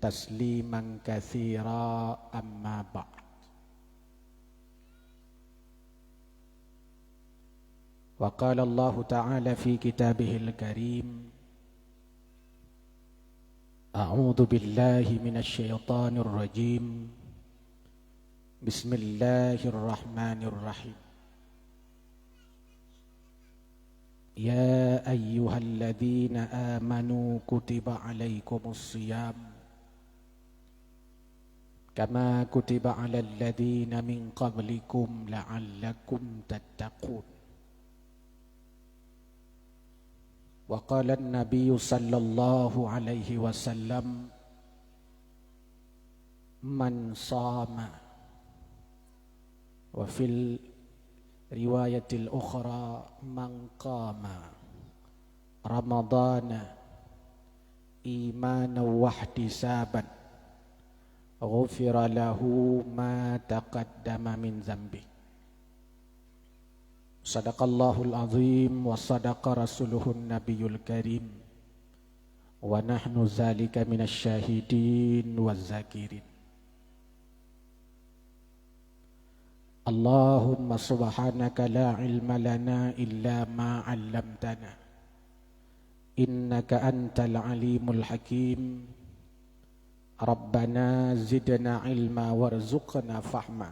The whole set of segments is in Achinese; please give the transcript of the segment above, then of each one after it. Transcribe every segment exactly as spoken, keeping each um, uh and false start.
تسليما كثيرا، أما بعد. وقال الله تعالى في كتابه الكريم: أعوذ بالله من الشيطان الرجيم. بسم الله الرحمن الرحيم. يا أيها الذين آمنوا كتب عليكم الصيام كما كتب على الذين من قبلكم لعلكم تتقون. وقال النبي صلى الله عليه وسلم: من صام، وفي الرواية الأخرى: من قام رمضان إيمانا واحتسابا غفر له ما تقدم من ذنبه. صدق الله العظيم وصدق رسوله النبي الكريم ونحن ذلك من الشاهدين والذاكرين. اللهم سبحانك لا علم لنا إلا ما علمتنا إنك أنت العليم الحكيم. ربنا زدنا علما وارزقنا فهما.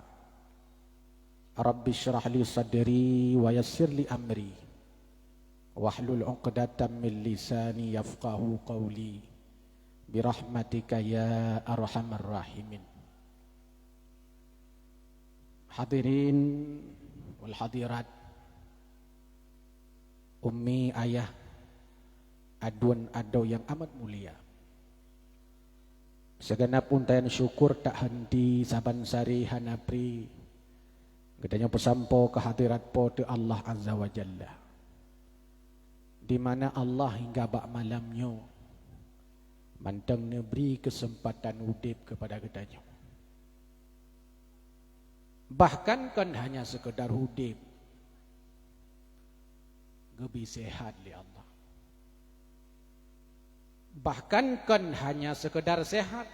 رب اشرح لي صدري ويسر لي أمري واحلل عقدة من لساني يفقهوا قولي برحمتك يا أرحم الراحمين. Hadirin wal hadirat, ummi, ayah, aduen, adoe nyang amat mulia. Siganap untaian syukur tak henti saban sari hana pri geutanyoe peusampoe keu hadirat Po teu Allah Azza wa Jalla, di mana Allah hingga bak malam nyoe mantong neubri keuseumpatan udeb keupada geutanyoe. Bahkan kon hanya seukeudar udeb, geubi sehat lé Allah. Bahkan kon hanya seukeudar sehat,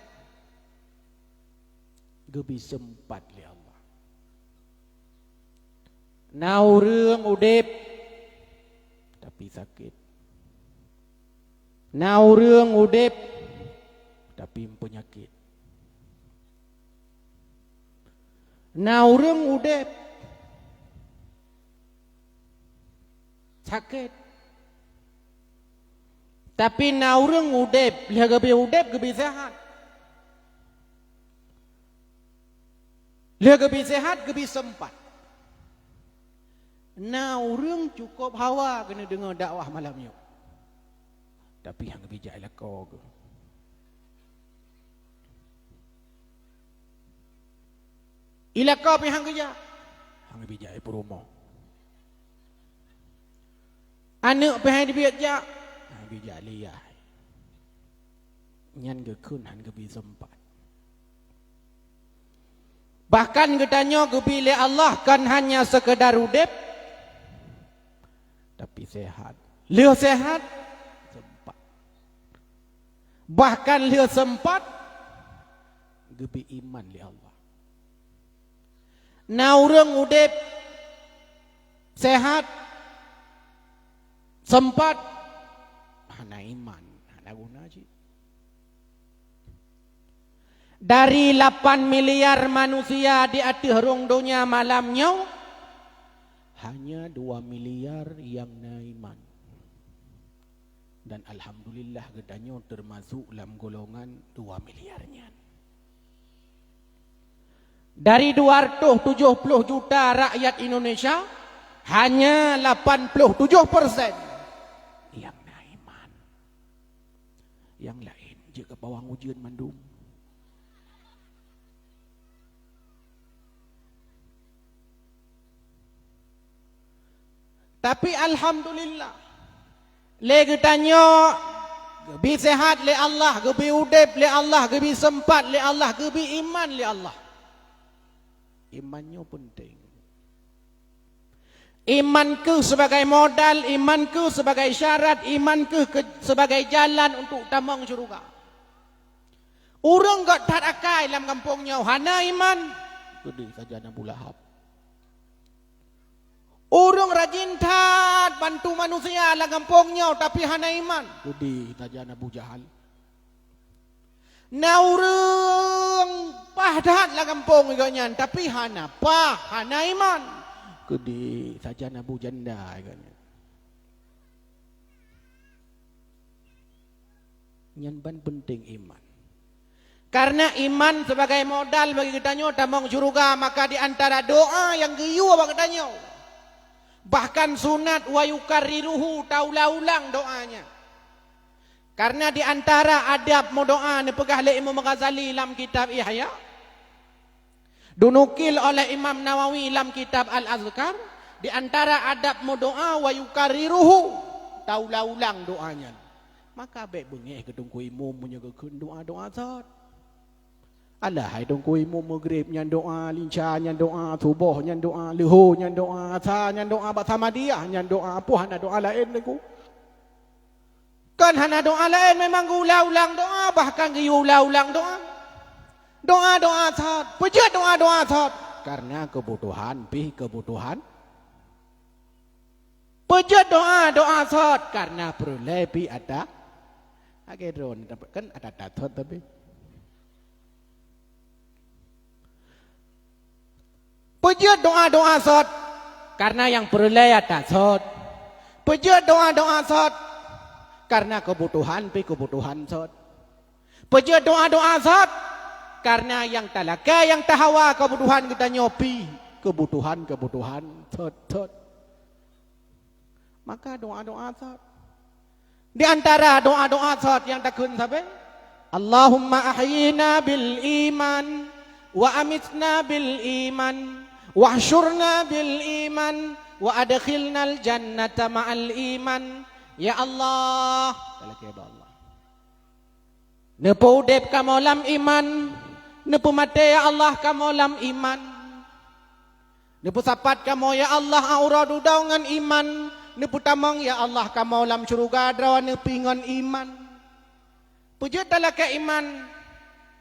geubi seumpat lé Allah. Na ureuëng udeb, tapi sakét. Na ureuëng udeb, tapi peunyakét. Na ureuëng udeb sakét, tapi na ureuëng udeb, lheueh geubi udeb, geubi sehat. Lheueh geubi sehat, geubi seumpat. Na ureuëng cukôp hawa keuneuk deungoe dakwah malam nyoe, tapi han geubi jak i lakoe geuh. I lakoe pih han geujak, han geubi jak i peurumoh. Aneuëk pih han geubi jak, han geubi jak lé yah. Nyan geukheun han geubi seumpat. Bahkan geutanyoe geubi lé Allah kon hanya seukeudar udeb, tapi sehat. Lheueh sehat, seumpat. Bahkan lheueh seumpat, geubi iman lé Allah. Na ureuëng udeb sehat, seumpat, hana iman, hana guna cit. Dari lapan miliar manusia di ateueh rhueng donya malam nyoe, hanya dua miliar nyang na iman. Dan alhamdulillah, geutanyoe teumasok lam golongan dua miliar nyan. Dari dua ratus tujuh puluh juta rakyat Indonesia, hanya lapan puluh tujuh persen nyang na iman. Nyang laén jeuet keu bawang ujeuen mandum. Tapi alhamdulillah, lé geutanyoe geubi sehat lé Allah, geubi udeb lé Allah, geubi seumpat lé Allah, geubi iman lé Allah. Iman nyoe peunteng. Iman kheueh sibagai modal, iman kheueh sibagai syarat, iman kheueh ke-, sibagai jalan untuk tamong syeuruga. Ureuëng gét that akai lam gampông nyoe hana iman, keudeh sajan Abu Lahab. Ureuëng rajin that bantu manusia lam gampông nyoe, tapi hana iman, keudeh sajan Abu Jahal. Na ureuëng paih that lam gampông geuh nyan, tapi hana paih, hana iman, keudeh sajan Abu Janda geuh nyan. Nyan ban peunteng iman. Karena iman sebagai modal bagi geutanyoe tamong syeuruga, maka di antara doa nyang geuyue bak geutanyoe, bahkan sunat, wa yukarriruhu, taulang-ulang doanya. Karena di antara adab meudoa neupeugah lé Imam Ghazali lam kitab Ihya, dunukil oleh Imam Nawawi lam kitab Al-Azkar, di antara adab meudoa, wa yukarriruhu, taulang-ulang doa nyan. Maka bék beungéh keu Teungku Imum meunyoe geukheun doa-doa sot. Alah hai Teungku Imum, Maghrib nyan doa, Lisya nyan doa, Suboh nyan doa, Leuhô nyan doa, Asa nyan doa, bak Samadiyah nyan doa, peue hana doa laén Teungku? Kon hana doa laén, memang geuulang-ulang doa, bahkan geuyue ulang-ulang doa. Doa-doa sot, peujeuet doa-doa sot, karena keubutuhan pih keubutuhan. Peujeuet doa-doa sot, karena peureulée pih ata. Lagée droe kan ata-ata sot tapi. Peujeuet doa-doa sot, karena nyang peureulée ata sot. Peujeuet doa-doa sot, karena keubutuhan pih keubutuhan sot. Peujeuet doa-doa sot, karena nyang talakée nyang tahawa keubutuhan geutanyoe pih keubutuhan-keubutuhan sot-sot. Maka doa-doa sot. Di antara doa-doa sot nyang takheun sabe, "Allahumma ahyina bil iman, wa amitna bil iman, wahsyurna bil iman, wa adkhilnal jannata ma'al iman." Ya Allah, talakée bak Allah. Neupeuudeb kamoe lam iman, neupeumaté ya Allah kamoe lam iman. Neupeusapat kamoe ya Allah uroe dudoe ngon iman, neupeutamong ya Allah kamoe lam syeuruga droeneuh pih ngon iman. Peujeuet talakée iman,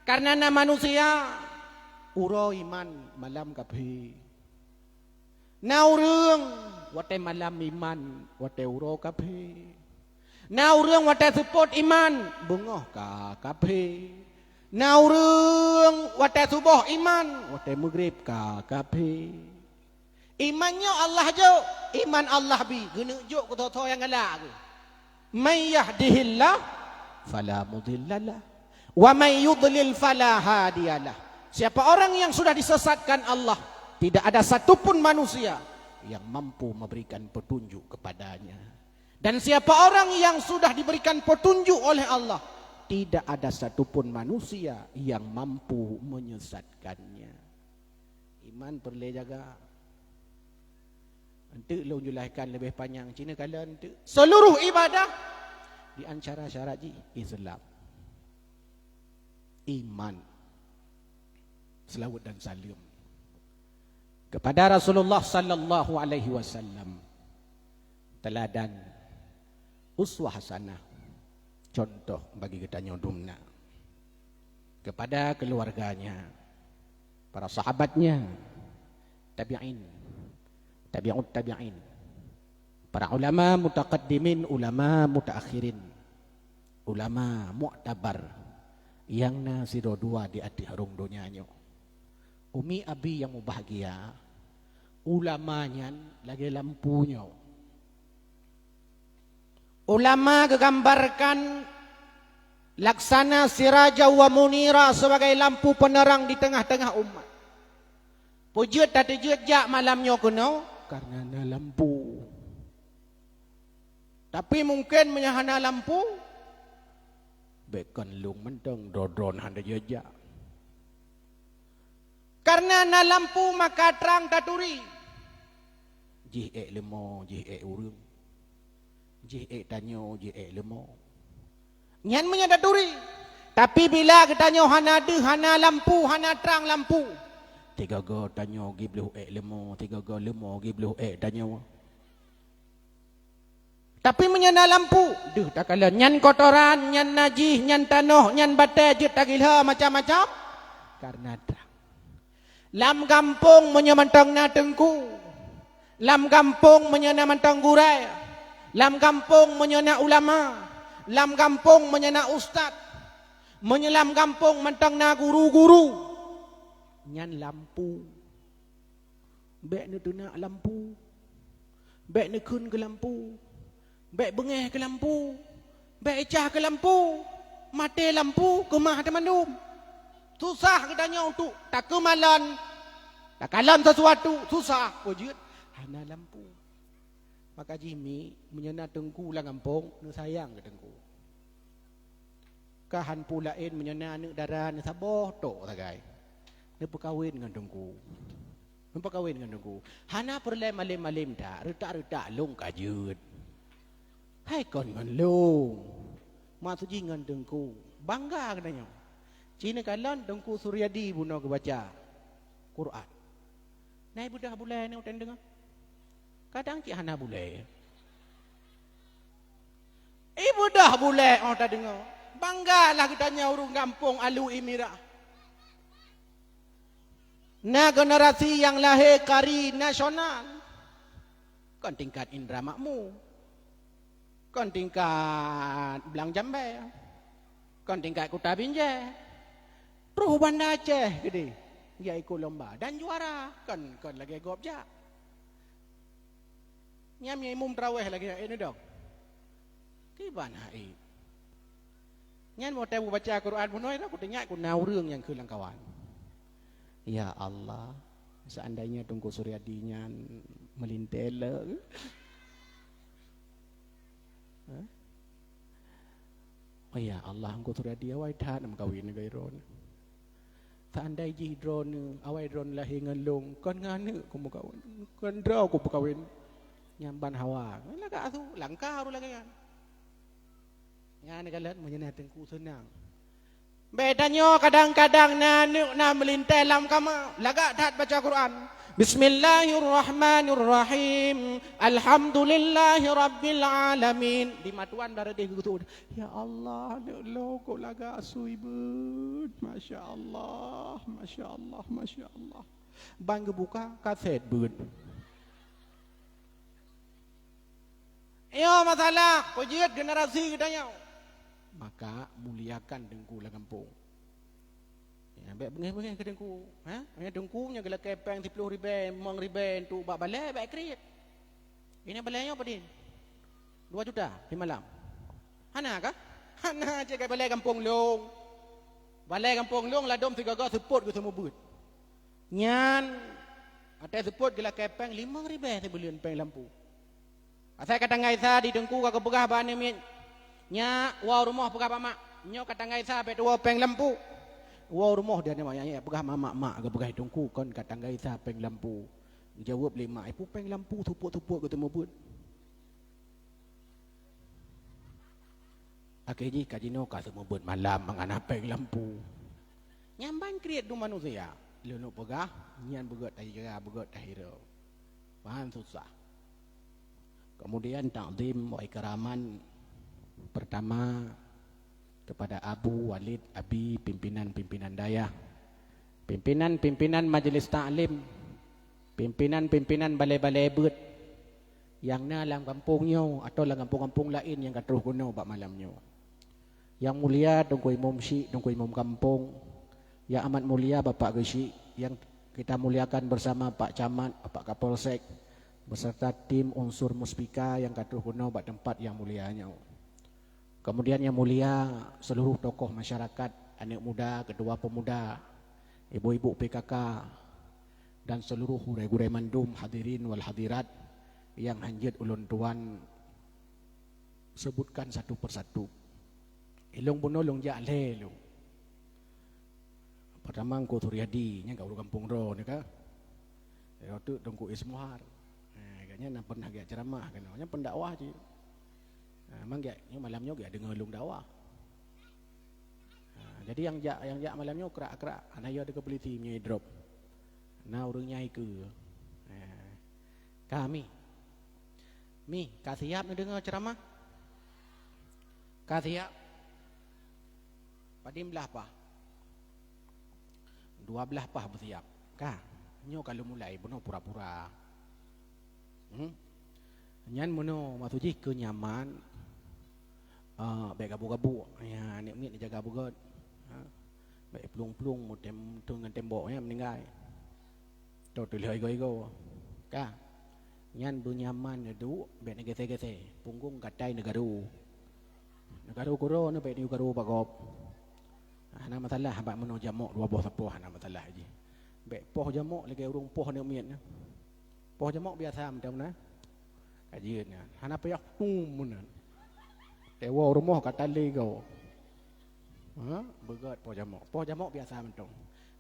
karena na manusia uroe iman malam kafé. Na ureuëng watée malam iman, watée uroe kafé. Na ureuëng watée seupôt iman, beungoh ka kafé. Na ureuëng watée suboh iman, watée Maghrib ka kafé. Iman nyoe Allah jok, iman Allah bi, geuneuk jok keu soe-soe nyang galak geuh. "May yahdihillah fala mudhillalah, wa may yudlil fala hadiyalah." Siapa orang yang sudah disesatkan Allah, tidak ada satupun manusia yang mampu memberikan petunjuk kepadanya. Dan siapa orang yang sudah diberikan petunjuk oleh Allah, tidak ada satupun manusia yang mampu menyesatkannya. Iman peureulée jaga. Enteuk lôn jelaskan leubeh panyang, cina kalon enteuk. Seluruh ibadah di antara syarat jih Islam. Iman. Selawat dan salam kepada Rasulullah sallallahu alaihi wasallam. Teladan, uswah hasanah, contoh bagi geutanyoe dumna. Kepada keluarganya, para sahabatnya, tabi'in, tabi'ut tabi'in, para ulama mutaqaddimin, ulama mutaakhirin, ulama muktabar nyang na sidroe dua di ateueh rhueng donya nyoe. Umi abi nyang mubahgia, ulama nyan lagée lampu nyoe. Ulama geugambarkan laksana siraja wa munira, sebagai lampu penerang di tengah-tengah umat. Peujeuet tateujeut jak malam nyoe keunoe? Karena na lampu. Tapi mungken meunyoe hana lampu, bék kon lôn mantong droe-droe hana jijak. Karena na lampu maka trang taturi. Jih ék leumo, jih ék ureuëng. Jih ék tanyoe, jih ék leumo. Nyan meunyoe taturi. Tapi bila geutanyoe hana deuh, hana lampu, hana trang lampu, tiga-tiga tanyoe jibleuh ék leumo, tiga-tiga leumo jibleuh ék tanyoe. Tapi meunyoe na lampu, deuh takalon. Nyan kotoran, nyan najih, nyan tanoh, nyan batée jeuet tagilho macam-macam. Karena trang. Lam gampông meunyoe mantong na teungku, lam gampông meunyoe na mantong gurée, lam gampông meunyoe na ulama, lam gampông meunyoe na ustaz, meunyoe lam gampông mantong na guru-guru, nyan lampu. Bék neuteunak lampu. Bék neukheun keu lampu. Bék beungéh keu lampu. Bék icah keu lampu. Maté lampu, keumah teumandum. Susah geutanyoe untuk takeumalon, takalon sesuatu, susah. Peue jeuet? Hana lampu. Maka jih mi, meunyoe na teungku lam gampông, neusayang keu teungku. Ka han peue laén meunyoe na aneuëk dara neusaboh tok sagai. Neupeukawen ngon teungku. Neupeukawen ngon teungku. Hana peureulée malem-malem that, reutak-reutak lôn ka jeuet. Hai kon ngon lôn. Maksud jih ngon teungku. Bangga geutanyoe. Ci neukalon Teungku Suryadi bunoe geubaca Quran. Na ibeudoh bulée nyoe watée deungoe? Kadang cit hana bulée. Ibeudoh bulée óh tadeungoe. Banggalah geutanyoe ureuëng gampông Alu Imirah. Na generasi nyang lahé kari nasional. Kon tingkat Indra Makmu. Kon tingkat Blang Jambée. Kon tingkat Kuta Binjai. Troh Banda Aceh keudeh. Geujak ikot lomba dan juara. Kon, kon lagée gob jak. Nyan meunyoe imum teurawéh lagée nyan, eh, neudong. Kiban hai. Nyan watée beubaca Quran bunoe, kuteuingat keu na ureuëng nyang keu lam kawan. Ya Allah, seandainya Teungku Suryadi nyan meulintée le. Hah? Oh ya Allah, Teungku Suryadi awai that meukawen ngon droeneuh. Seandai jih droeneuh, awai droeneuh lahé ngon lôn, kon ngon aneuëk kumeukawen, kon droe kumeukawen. Nyan ban hawa. Lagak su, langka ureuëng lagée nyan. Nyan kalon meunyoe na teungku seunang. Bék tanyoe kadang-kadang na aneuëk na meulintée lam kama, lagak that baca Quran. Bismillahirrahmanirrahim. Alhamdulillahirabbil alamin. Di matuan darah deh geutu. Ya Allah, aneuëk lôn kok lagak asui beuet. Masya Allah, masya Allah, masya Allah. Ban geubuka kaset beuet. Nyoe masalah peujeuet generasi geutanyoe. Maka muliakan teungku lam gampông. Ya, bék beungéh-beungéh keu teungku, ha? Hanya teungku nyang geulakée péng siploh ribée, limong ribée untuk bak balée bék kriet. Ini balée nyoe padum? Dua juta di malam. Hana kah? Hana cit keu balée gampông lôn. Balée gampông lôn ladom sigogo seupôt geuseumeubeuet. Nyan, watée seupôt geulakée péng limong ribée sibuleuen péng lampu. Asai ka tanggai sa di teungku ka geupeugah bak aneuk miet, "Nyak, woe rumoh peugah bak mak, nyoe ka tanggai sa bék tuwoe péng lampu." Woe rumoh di aneuk miet, nyak, nyak peugah mak, mak, mak, geupeugah di teungku kon ka tanggai sa péng lampu. Geujaweueb lé mak, "Ipu péng lampu seupôt-seupôt geuteumeubeuet." Akhé jih ka jinoe ka seumeubeuet malam mangat na péng lampu. Nyan ban kriet dum manusia. Lôn peugah, nyan beugöt tahira, beugöt tahira. Ban susah. Kemudian takzim wa ikraman pertama kepada Abu, Walid, Abi, pimpinan-pimpinan dayah, pimpinan-pimpinan majlis taklim, pimpinan-pimpinan balée-balée beuet nyang na lam gampông nyoe atawa lam gampông-gampông laén nyang ka troh keunoe bak malam nyoe. Yang mulia Teungku Imum Syik, Teungku Imum Gampông, yang amat mulia Bapak Geuchik, yang kita muliakan bersama Pak Camat, Bapak Kapolsek, beserta tim unsur Muspika yang ka troh keunoe bak teumpat yang mulia nyoe. Kemudian yang mulia seluruh tokoh masyarakat, aneuk muda, ketua pemuda, ibu-ibu P K K, dan seluruh gurée-gurée mandum hadirin wal hadirat yang hanjeuet ulôn tuan sebutkan satu persatu. Ilong bunoe lôn jak lhée lôn. Pertama Teungku Suryadi, nyan ka ureuëng gampông droe nyoe ka. Lheueh teuk Teungku Ismuhar. Ha, gobnyan na pernah geujak ceramah keunoe, nyan pendakwah cit. Ha, memang geujak, nyoe malam nyoe geujak deungoe lôn dakwah. Ha, jadi nyang jak, nyang jak malam nyoe krak-krak, hana yo deungoe polisi meunyoe drop. Na ureuëng nyang ikeue. Ha, kami. Mi, ka siap neudeungoe ceuramah? Ka siap? Padum blaih paih? Dua blaih paih beusiap. Ka? Nyoe ka lheueh mulai, bunoe pura-pura. Hmm? Nyan meunoe maksud jih keu nyaman, eh, bèk gabuk-gabuk. Ya, aneuk miet jaga beugöt. Ha? Bèk plueng-plueng meutem-, meuteun ngon tembok, ya, meuninggai. Toh teulheueh igoe-igoe. Ka. Nyan beunyaman neuduek, bèk neugèsè-gèsè. Punggong gatai neugaru. Neugaru keudroe, neubèk neugaru bak gob. Hana masalah bak meunoe jamok dua boh sapoh, hana masalah jih. Bèk poh jamok lagèe ureueng poh aneuk miet nyan. Poh jamok biasa mantong na. Kajeuen nyan. Hana payah tum meunan. Tewoe rumoh ka tali goe. Ha, beugöt poh jamok. Poh jamok biasa mantong.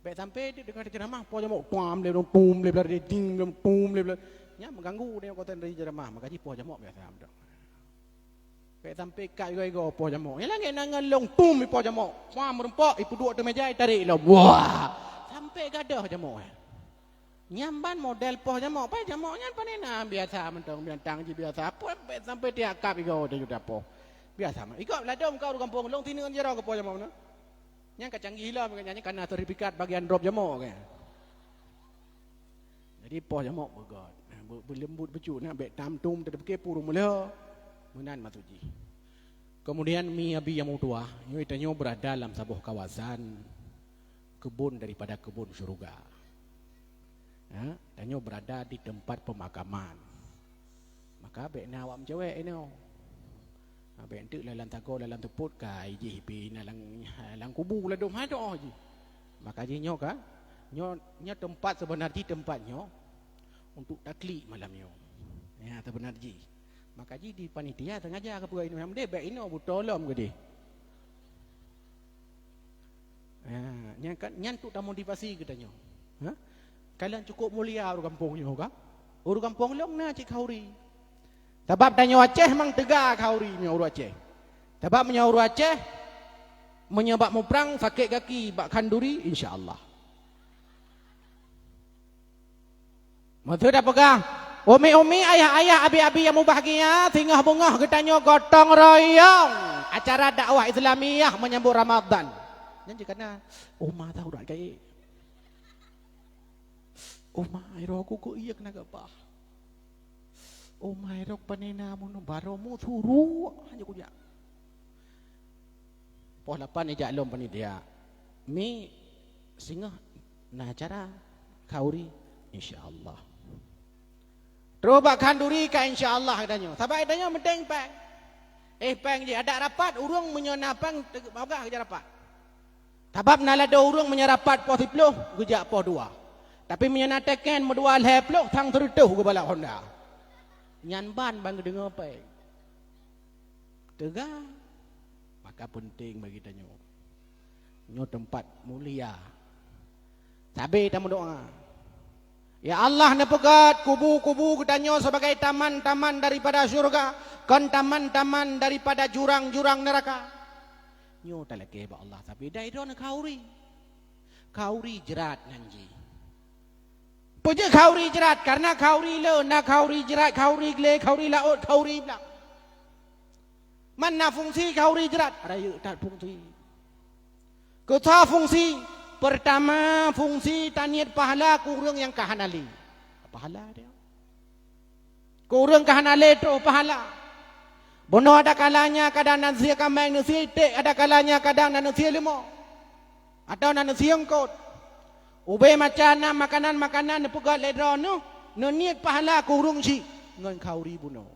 Bèk sampai di deungoe ceuramah poh jamok tuam lé, tum lé, blar, ding lé, tum lé, blar. Nyan mengganggu deungoe konsen dari ceuramah, maka jih poh jamok biasa mantong. Bèk sampai ka igoe-igoe poh jamok. Nyang langèt na ngon lôn tum i poh jamok. Tuam meureumpok, ipeuduek ateueh meja, itarek lom. Wah! Sampai gadôh jamok, eh. Nyan ban model poh jamok. Pai jamok nyan pane na biasa mantong, binatang jih biasa. Apoh bèk sampai tiakab igoe teuh juta poh. Biasa mantong. Ikot ladôm ka ureueng gampông lôn sineuk jaroe keu poh jamok na. Nyan ka canggih lom, nyan ka na sertifikat bagian drop jamok, kan. Jadi poh jamok beugöt. Be-, beuleumbut bacut na, bèk tam tum teudeuk pike puru meulhö. Meunan maksud jih. Kemudian mi abi nyang meutuah, nyoe tanyoe berada lam saboh kawasan kebun daripada kebun syurga. Ha, tanyoe berada di tempat pemakaman. Maka bèk na awak meucewek inoe. Ha, bèk enteuk lalan sagoe, lalan seupôt ka jih pi na lam, lam kubu ladôm hadoh jih. Maka jih nyoe ka, nyoe, nyoe teumpat seubeuna jih teumpat nyoe untuk taklik malam nyoe. Ya, seubeuna jih. Maka jih di panitia sengaja geupeugah inoe, "Ham deh, bèk inoe, beutoe lom keudeh." Ha, nyan kan, nyan untuk tamotivasi geutanyoe. Ha? Kalon cukup mulia ureueng gampông nyoe ka? Ureueng gampông lôn na cit khanduri. Sabab tanyoe Aceh memang teuga khanduri meunyoe ureueng Aceh. Sabab meunyoe ureueng Aceh, meunyoe bak muprang sakét gaki bak khanduri, insya Allah. Meuteue tapeugah, umi-umi, ayah-ayah, abi-abi nyang mubahgia, singoh beungoh geutanyoe gotong royong acara dakwah Islamiyah menyambut Ramadan. Nyan jih kana, "Oma tau dak gaék. Oma, iroh ku keu ié keunan gabah. Oma, iroh panena mun baroe mu suruh hanya kujak." Poh lapan ijak lom panitia. Mi singoh na acara khanduri, insya Allah. Terus bak khanduri ka insya Allah geutanyoe. Sabab geutanyoe meudeng péng. Eh, péng jih adak rapat, ureueng meunyoe na péng teu-, peugah geujak rapat. Sabab na ladôm ureueng meunyoe rapat poh siploh, geujak poh dua. Tapi meunyoe na teken meudua lhèe ploh, sang seureutôh geubalak honda. Nyan ban, ban geudeungoe péng. Teuga. Maka penting bagi tanyoe. Nyoe teumpat mulia. Sabe tameudoa. Ya Allah, neupeugöt kubu-kubu geutanyoe sebagai taman-taman daripada syurga, kon taman-taman daripada jurang-jurang neuraka. Nyoe talakèe bak Allah, sabe dai droeneuh khanduri. Khanduri jrat nan jih. Peue jeuet khanduri jrat? Karena khanduri le, na khanduri jrat, khanduri glé, khanduri laôt, khanduri blang. Man na fungsi khanduri jrat, rayeuk that fungsi. Keu soe fungsi? Peurtama, fungsi taniet pahala keu ureueng nyang ka hana lé. Pahala dia. Keu ureueng ka hana lé troh pahala. Bunoe ada kalanya kadang na sie kaméng, na sie iték, ada kalanya kadang na sie leumo. Atawa na sie eungkôt. Ubé macam na makanan-makanan neupeugöt lé droeneuh, neuniet pahala keu ureueng chik ngon khanduri bunoe.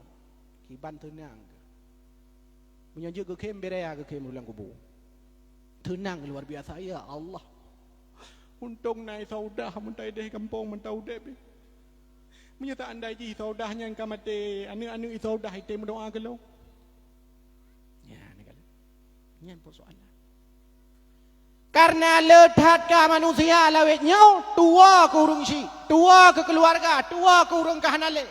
Kiban teunang. Meunyoe jeuet geukhém, beurea geukhém u lam kubu. Teunang luar biasa, ya Allah. Untông na Isa Udah meutai deh gampông mantong udeb. Meunyoe seandai jih Isa Udah nyan ka maté, aneuk-aneuk Isa Udah item meudoa keu lôn. Nyan, nyan persoalan. Karena le that ka manusia lawét nyoe, tuwoe keu ureueng chik, tuwoe keu keuluwarga, tuwoe keu ureueng ka hana lé.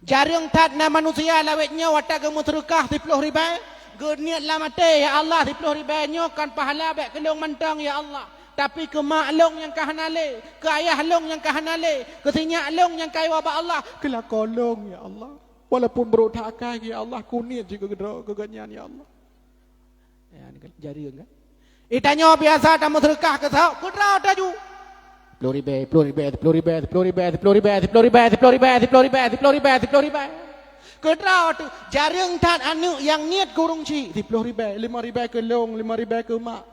Jareueng that na manusia lawét nyoe watèe geumeuseudeukah siploh ribèe, geuniet lam até, "Ya Allah, siploh ribèe nyoe kon pahala bèk keu lôn mantong, ya Allah, tapi keu mak lôn nyang ka hana lé, keu ayah lôn nyang ka hana lé, keu sinyak lôn nyang ka iwoe bak Allah, keu lakoe lôn, ya Allah." Walaupun brok that akai, ya Allah, keu niet jih keu droe keu gobnyan, ya Allah. Ya, ni kan jareung kan? Itanyoe biasa tameuseudeukah keu saho, keu droe taju. Ploh ribèe, ploh ribèe, ploh ribèe, ploh ribèe. Keu droe teuh, jareung that aneuk nyang niet keu ureueng chik, siploh ribèe, limong ribèe keu lôn, limong ribèe keu mak.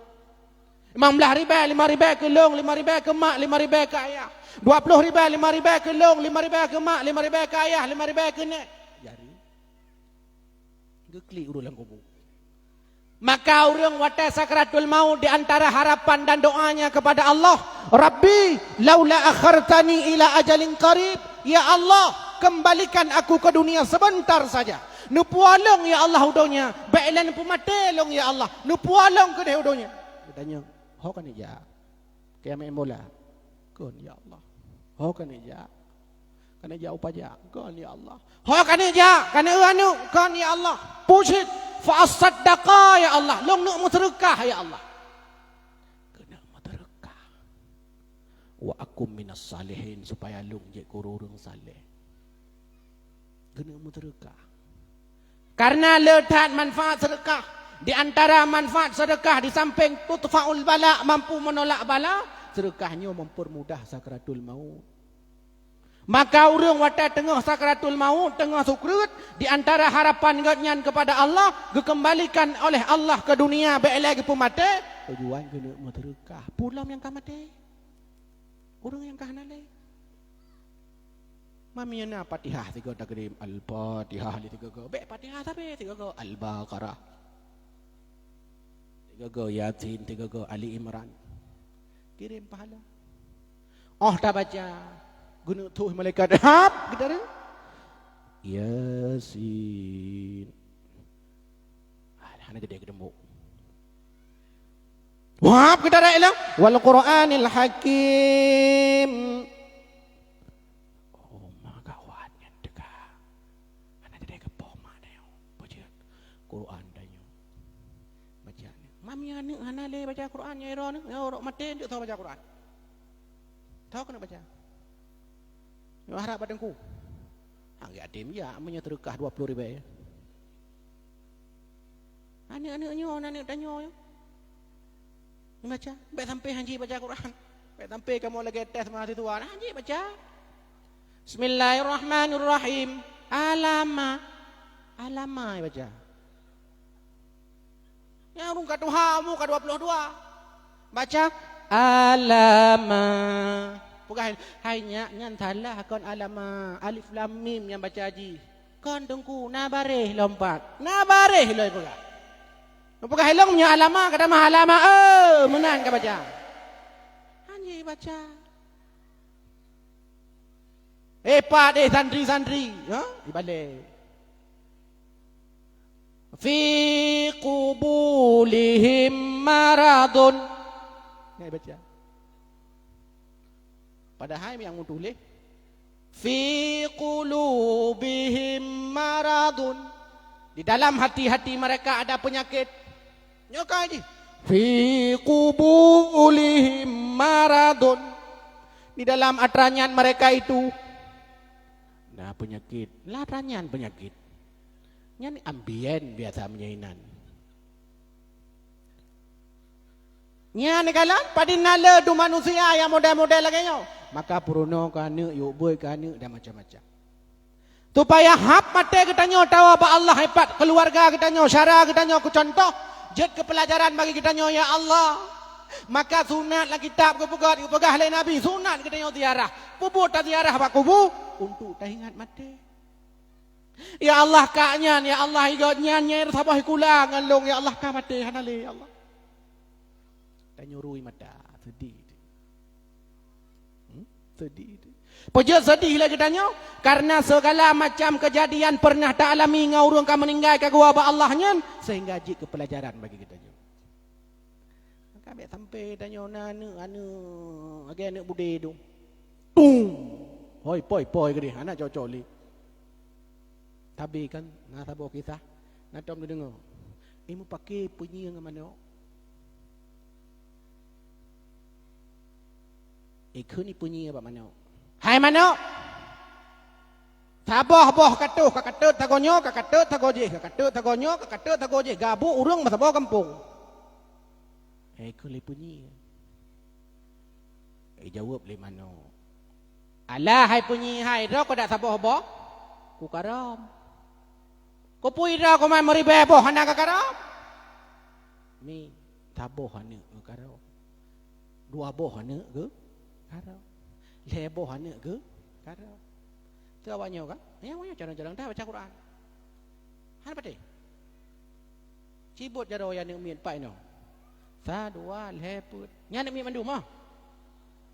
Limong blaih ribèe, limong ribèe keu lôn, limong ribèe keu mak, limong ribèe keu ayah. Dua ploh ribèe, limong ribèe keu lôn, limong ribèe keu mak, limong ribèe keu ayah, limong ribèe keu nèk. Jareung. Geuklik ureueng lam kubu. Maka ureueng watèe sakratul maut di antara harapan dan doanya kepada Allah, "Rabbi, laula akhartani ila ajalin qarib." Ya Allah, kembalikan aku ke dunia sebentar saja. Neupuwoe lôn, ya Allah, u donya. Bèk lé neupeumaté lôn, ya Allah. Neupuwoe lôn keudéh u donya. Geutanyong, "Ho keuneuk jak?" Kiamat mula. Kon, ya Allah. Ho keuneuk jak? Keuneuk jak u pajak? Kon, ya Allah. Ho keuneuk jak? Keuneuk eu aneuk? Kon, ya Allah. Pucit. Fa asaddaqa, ya Allah. Lôn neuk meuseudeukah, ya Allah. Keuneuk meuseudeukah. Wa akum minas salihin, supaya lôn jeuet keu ureueng saleh. Keuneuk meuseudeukah. Karena le that manfaat seudeukah. Di antara manfaat seudeukah di samping tudfa'ul bala, mampu menolak bala, seudeukah nyoe mempermudah sakratul maut. Maka ureueng watèe teungoh sakratul maut, teungoh sukreut, di antara harapan gobnyan kepada Allah, geukembalikan oleh Allah ke dunia bèk lé geupeumaté, tujuan keuneuk meuseudeukah. Peue lom nyang ka maté? Ureueng nyang ka hana lé. Mami na Fatihah sigoe takrim, Al-Fatihah lé sigoe-goe. Bèk Fatihah sabe sigoe-goe, Al-Baqarah. Sigoe-goe Yasin, sigoe-goe Ali Imran. Kirém pahala. Oh tabaca, geuneuk tuh malaikat, hap, geutara. Yasin. Ah, hana jadi keudeumbok. Wah, kita dah ilang. Wal Qur'anil Hakim. Oh, ma gawat nyan teuka. Hana jadi keupah mak tanyoe. Baca Quran tanyoe. Baca ni. Mami aneuk hana lé baca Quran, nyai ro ni. Nyai ro maté, ndeuk tho baca Quran. Tho keuneuk baca. Nyoe harap bak teungku. Hang geujak até meujak, meunyoe teureukah dua ploh ribèe. Aneuk-aneuk nyoe, aneuk tanyoe nyoe. Baca, bèk sampai hanji baca Quran. Bèk sampai kamoe lagèe tes mahasiswa, hanji baca. Bismillahirrahmanirrahim. Alama. Alama baca. Nyang ureueng ka tuha, umu ka dua ploh dua. Baca, alama. Peugah, hai nyak, nyan salah, kon alama. Alif lam mim nyang baca jih. Kon teungku, na baréh lom pat. Na baréh lom peugah. Peugah ilong nyan alama, ka tamah alama, eh, meunan ka baca. Hanji baca. Eh, pat deh santri-santri, ha? Ibalek. Fi qubulihim maradun. Ngai baca. Padahai nyang meutuléh, "Fi qulubihim maradun." Di dalam hati-hati mereka ada penyakit. Nyoe ka jih. "Fi qubulihim maradun." Di dalam atra nyan mereka itu na penyakit. Lah atra nyan penyakit. Nyan ambien biasa meunyoe inan. Nyan kalon padum na le dum manusia nyang model-model lagèe nyoe. Maka peurunoe keu aneuk, yue beuet keu aneuk dan macam-macam. Supaya hab maté geutanyoe tawoe bak Allah, ipat keuluwarga geutanyoe, syara geutanyoe keu cuntoh, jeuet keu peulajaran bagi geutanyoe, ya Allah. Maka sunat lam kitab geupeugah, geupeugah lé Nabi, sunat geutanyoe ziarah. Peue buet taziarah bak kubu? Untuk taingat maté. Ya Allah, kak nyan, ya Allah, i gobnyan, nyan saboh sikula ngon lôn, ya Allah, ka maté, hana lé, ya Allah. Tanyoe rui mata, sedih. Hmm? Sedih. Peue jeuet sedih lé geutanyoe? Karena segala macam kejadian pernah ta alami ngon ureueng ka meuninggai ka geuwoe bak Allah nyan, sehingga jeuet keu peulajaran bagi geutanyoe. Maka bèk sampai tanyoe na aneuk, aneuk, lagèe aneuk budé dum. Tung! Hôi, pôi, pôi keudéh, hana cocok lé. Tapi kan, na saboh kisah, na tom neudeungoe. Imeupakè peue nyang ngon manok. Ikheun ipeunyi bak manok. Hai manok! Saboh boh ka toh, ka kateut sagoe nyoe, ka kateut sagoe jih, ka kateut sagoe nyoe, ka kateut sagoe jih. Gabuk ureuëng meusaboh gampông. Hai kheun lé peunyi. Ijaweueb lé manok. Alah hai peunyi hai, droe keu dak saboh boh? Kukarôm. Keupeue droe keu man meuribèe boh hana kakarôm? Mi, saboh aneuëk geukarôm. Dua boh aneuëk geukarôm. Lhèe boh aneuëk geukarôm. Teuh awak nyoe ka? Nyang awak nyoe carông-carông dah baca Quran. Hana patéh. Cibot jaroe aneuëk miet pai nyoe. Sa, dua, lhèe, peuet. Nyan aneuëk miet mandum ah.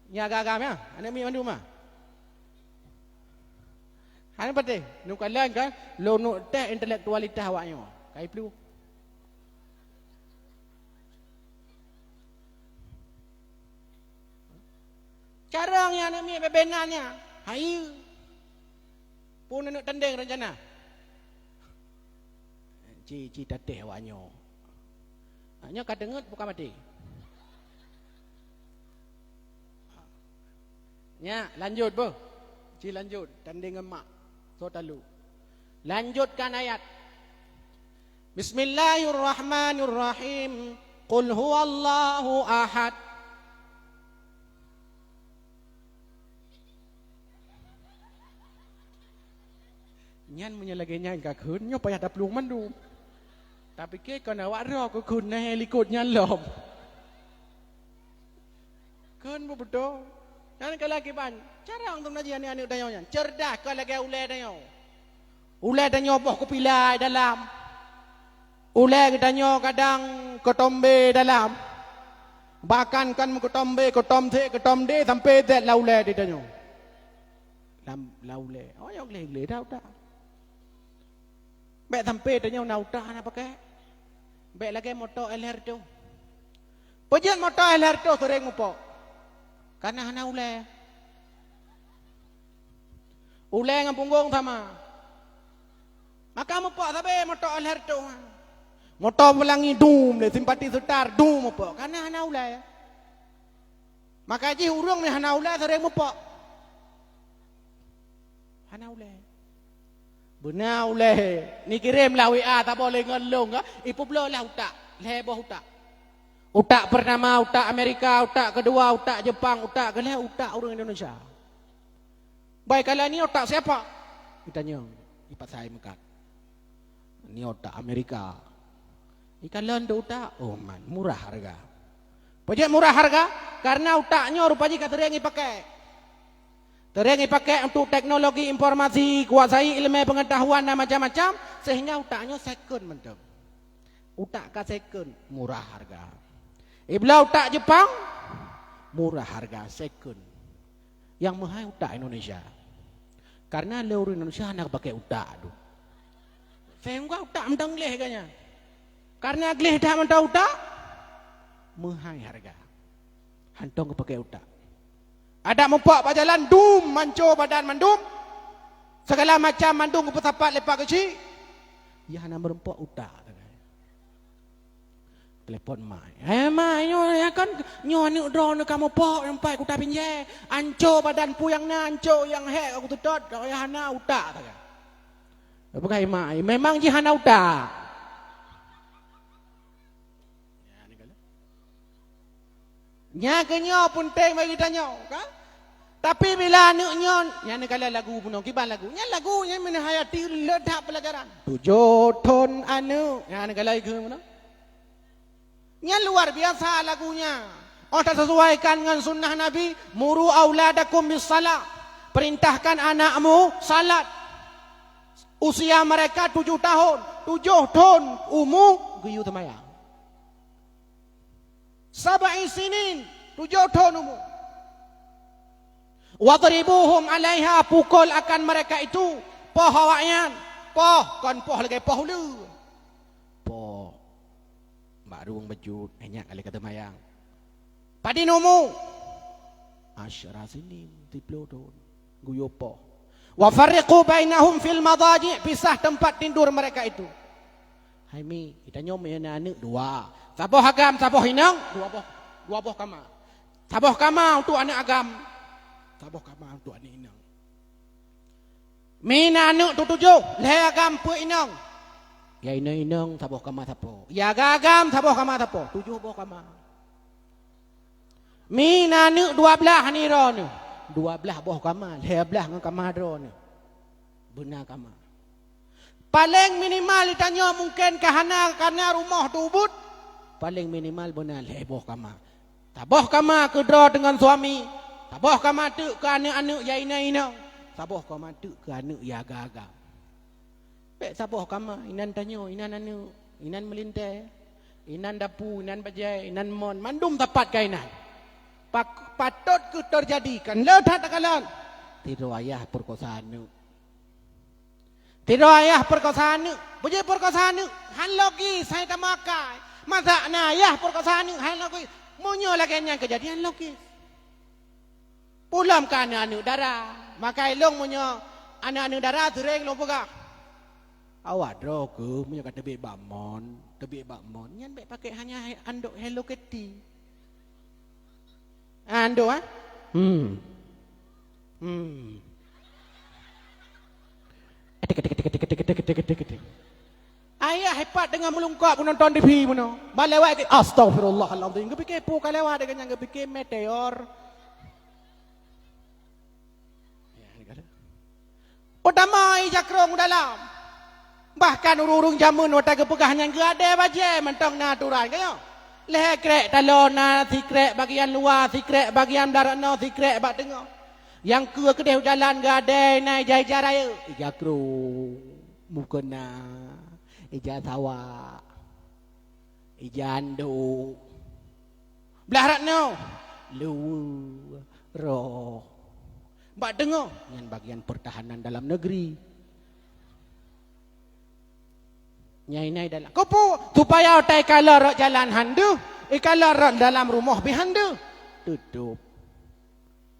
Nyan agam-agam nyan, aneuëk miet mandum ah. Hana patéh, neukalon kan, lôn neuk tes intelektualitas awak nyoe. Kai plu. Carông nyan aneuëk miet beubeuna nyan. Hai. Peue neuneuk tandeng rencana? Ci, ci tatéh awak nyoe. Awak nyoe ka deungeut bukan maté. Nyak, lanjut beuh. Ci lanjut, tandeng ngon mak. Soe talu. Lanjutkan ayat. Bismillahirrahmanirrahim. Qul huwallahu ahad. Nyan meunyoe lagèe nyan ka kheun, nyoe payah taplueng mandum. Tapike kon awak droe keu kheun, na likot nyan lom. Kheun beubeutôi. Nyan ka lagèe ban, carông tu na jih aneuëk-aneuëk tanyoe nyan. Cerdas kon lagèe ulèe tanyoe. Ulèe tanyoe boh keupilai dalam. Ulèe geutanyoe kadang keutombé dalam. Bahkan kon meukeutombé, keutom sek, keutom deh, sampoe zet lam ulèe geutanyoe. Lam, lam ulèe. Oh, nyoe gleh-gleh dah utak. Bèk sampoe tanyoe na utak hana pakai. Bèk lagèe moto Alberto. Peujeuet moto Alberto sering mupok. Karena hana ulèe. Ulèe ngon punggong sama. Maka mupok sabe moto Alberto. Moto Pelangi dum lé, simpati setar dum mupok. Karena hana ulèe. Maka jih ureuëng nyang hana ulèe sering mupok. Hana ulèe. Beuna ulèe. Nikirém lah W A saboh lé ngon lôn ka. Ipeubloe lah utak. Lhèe boh utak. Utak pertama, utak Amerika, utak kedua, utak Jepang, utak keulhèe, utak ureuëng Indonesia. Baik, kalau ni otak siapa? Ditanya. Ipasai meukat. Ni otak Amerika. Ikalon tu utak, oh man, murah harga. Peujeuet murah harga? Karena utak nyoe rupa jih ka sering ipakai. Sering ipakai untuk teknologi informasi, kuasai ilmu pengetahuan dan macam-macam, sehingga utak nyoe second mantong. Utak ka second, murah harga. Ibla utak Jepang, murah harga, second. Nyang meuhai utak Indonesia. Karena lé ureuëng Indonesia hana pakai utak tu. Sehingga utak mantong gleh ganya. Karena gleh that mantong utak, meuhai harga. Hantong geupakai utak. Adak mupok bak jalan, dum, manco badan mandum. Segala macam mandum geupeusapat lé pak keuchik. Ia hana meureumpok utak. Telepon mai. Eh, mai, nyoe ya kan, nyoe aneuk droeneuh ka mupok, sampai kuta pinjai. Anco badan puyang na, anco nyang hek aku tutot, ya hana utak saga. Bukai mai, memang jih hana utak. Nya keuh nyoe peunteng bagi tanyoe, kan? Tapi bila aneuk nyoe, nyan neukala lagu bunoe, kiban lagu. Nyan lagu nyan meuhayati le that pelajaran. Tujoh thon aneuk. Nyan neukala ikeu bunoe. Nyan luar biasa lagunya. Oh, tak sesuaikan dengan sunnah Nabi, muru auladakum bis salah. Perintahkan anakmu salat. Usia mereka tujuh tahun, tujoh thon umu geuyue teumayang. Sab'i sinin, tujoh thon umu. Wadribuhum alaiha, pukul akan mereka itu, poh awaknyan, poh, kon poh lagèe poh uleue. Poh. Bak rueng beujeuet, nyak kali ka teumayang. Padin umu? Asyra sinin, siploh thon. Geuyue poh. Wa farriqu bainahum fil madaji, pisah tempat tidur mereka itu. Hai mi, geutanyoe meu na aneuk dua. Saboh agam, saboh inong, dua boh, dua boh kama. Saboh kama untuk aneuk agam, saboh kama untuk aneuk inong. Mi na aneuk tujoh, lhèe agam peuet inong. Ya inong-inong saboh kama sapo. Ya agam-agam saboh kama sapo. Tujoh boh kama. Mi na aneuk dua blaih nibak droeneuh. Dua blaih boh kama, lhèe blaih ngon kama droeneuh. Beuna kama. Paleng minimal di tanyoe mungken ka hana, ka na rumoh teuubit. Paleng minimal beuna lhèe boh kama. Saboh kama keu droe deungon suami, saboh kama teuk keu aneuk-aneuk ya inong-inong, saboh kama teuk keu aneuk ya agam-agam. Bèk saboh kama, inan tanyoe, inan aneuk, inan meulintèe, inan dapu, inan bajèe, inan mon, mandum sapat keu inan. Pak-, patot kheueh teujadi, kan le that takalon. Sidroe ayah peurekosa aneuk. Sidroe ayah peurekosa aneuk. Beujeuet peurekosa aneuk, han logis hai tameuakai. Masa na ayah peurekosa aneuk han logis. Meunyoe lagèe nyan keujadian logis. Peue lom ka aneuk-aneuk dara. Maka ilôn meunyoe aneuk-aneuk dara seuréng lôn peugah, "Awak droe kheueh meunyoe ka teubiet bak mon, teubiet bak mon, nyan bèk pakèk hanya hai andok Hello Kitty." Ando, eh? Hmm. Hmm. Etik, etik, etik, etik, etik, etik, etik, etik, etik. Ayah ipat deungon meulungkop meunonton T V meunoe. Ba lewat ke, astagfirullahalazim. Geupike peue ka lewat deungon nyan, geupike meteor. Peutama ija krông u dalam. Bahkan ureueng-ureueng jameun watèe geupeugah nyan geuadèe bajèe mantong na aturan, ka nyoe. Lhèe krèk taloe na sikrèk bagian luwa, sikrèk bagian darat nyoe, sikrèk bak teungoh. Nyang keue keudeh u jalan geuadèe na ija-ija rayeuk, ija krông, mukena, ija sawa, ija andok. Blah rat nyoe, luweue, roh. Bak teungoh, nyan bagian pertahanan dalam negeri. Nyai-nyai dalam. Keupeue? Supaya watèe ikalon rot jalan han deuh, ikalon rot dalam rumoh pih han deuh. Tutup.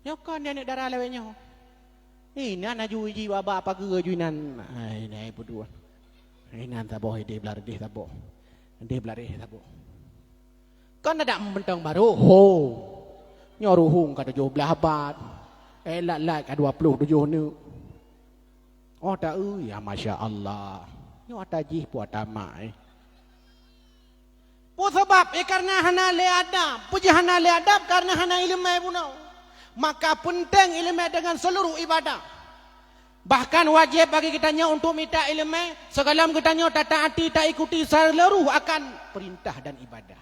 Nyoe kon di aneuk dara lawét nyoe. Inan aju iji baba pageue aju inan. Hai, nai peudua. Inan saboh idéh blah idéh saboh. Idéh blah idéh saboh. Kon adak mantong barô, ho. Nyoe ruhueng ka tujoh blah abad. Eh, lat-lat ka dua ploh tujoh neuk. Oh, ta eu, ya masya Allah. Nyoe ata jih pu ata mak, eh. Peue sabab? Eh, karena hana lé adab. Peue jih hana lé adab? Karena hana ileumèe bunoe. Maka peunteng ileumèe deungon seuluruh ibadah. Bahkan wajéb bagi geutanyoe untuk mita ileumèe, sigohlom geutanyoe tataati, taikuti seuluruh akan peurintah dan ibadah.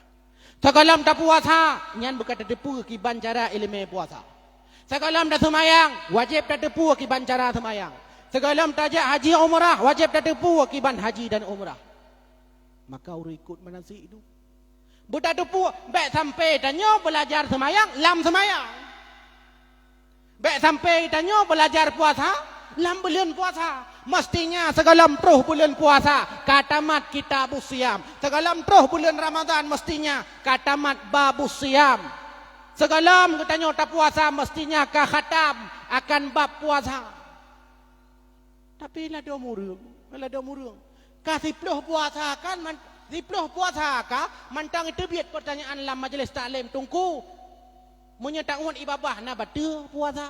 Sigohlom tapuasa, nyan beu ka tateupeue kiban cara ileumèe puasa. Sigohlom taseumayang, wajéb tateupeue kiban cara seumayang. Sigohlom tajak haji umrah, wajéb tateupeue kiban haji dan umrah. Maka ureueng ikot manasik itu. Beu tateupeue, bèk sampai tanyoe beulajar seumayang lam seumayang. Bèk sampai tanyoe beulajar puasa lam buleuen puasa. Meustinya sigohlom troh buleuen puasa ka tamat Kitabus Siam. Sigohlom troh buleuen Ramadhan meustinya ka tamat Babus Siam. Sigohlom geutanyoe tapuasa meustinya ka khatam akan bab puasa. Tapi ladôm ureueng, ladôm ureueng. Ka siploh puasa kan, man-, siploh puasa ka, mantong teubiet peurtanyaan lam majelis taklim, "Teungku, meunyoe taungon ié babah na bateue puasa?"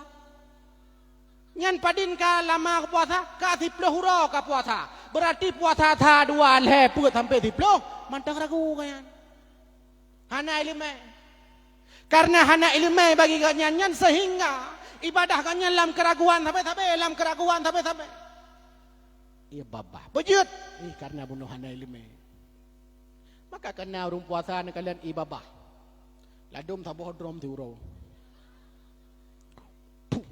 Nyan padum ka lama puasa, ka siploh uroe ka puasa. Beurati puasa sa, dua, lhèe, peuet sampai siploh, mantong ragu gobnyan. Hana ileumèe. Karena hana ileumèe bagi gobnyan nyan sehingga ibadah gobnyan lam keuraguan sabe-sabe, lam keuraguan sabe-sabe. Ié babah. Beujeuet. Eh, karena bunoe hana ileumèe. Maka kana ureueng puasa neukalon ié babah. Ladôm saboh drom siuroe. Puh.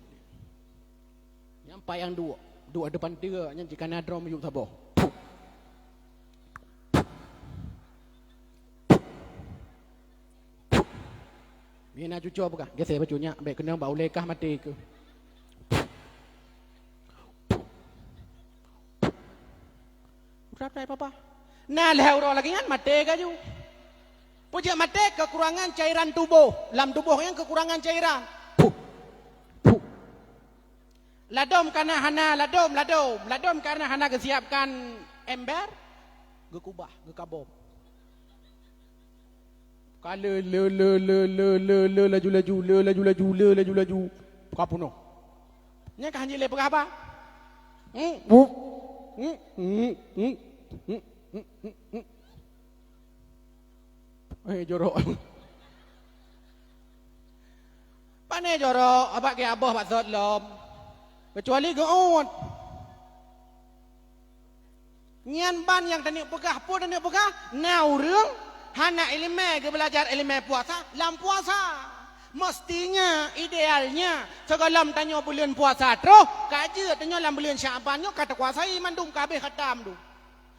Nyang payang duek. Duek depan tiga, nyan jikana drom yup saboh. Puh. Mina cuco peugah, "Geseh bacut nyak, bèk keunong bak ulèe kah maté keuh." Udah tai papa. Nah, lhèe uroe lagèe nyan maté ka ju. Peue jeuet maté? Kekurangan cairan tuboh. Lam tuboh nyan kekurangan cairan. Puh. Puh. Ladôm kana hana, ladôm, ladôm, ladôm kana hana geusiapkan ember, geukubah, geukabom. Ka le, le, laju, laju, le, laju, laju, le, laju, laju, ka punoh. Nyan ka hanjeuet lé peugah haba. Hmm, bu. Hmm, hmm, hmm, hmm, hmm, hmm, hmm. Eh, jorok. Pane jorok, abak geuaboh bak sot lom. Kecuali geuôt. Nyan ban nyang taneuk peugah, peue taneuk peugah? Na ureuëng hana iéleumé geubeulajar iéleumé puasa lam puasa. Meustinya, idealnya, sigohlom tanyoe buleuen puasa troh, ka jeuet tanyoe lam buleuen Syakban nyoe ka teukuasai mandum, ka habéh khatam dum.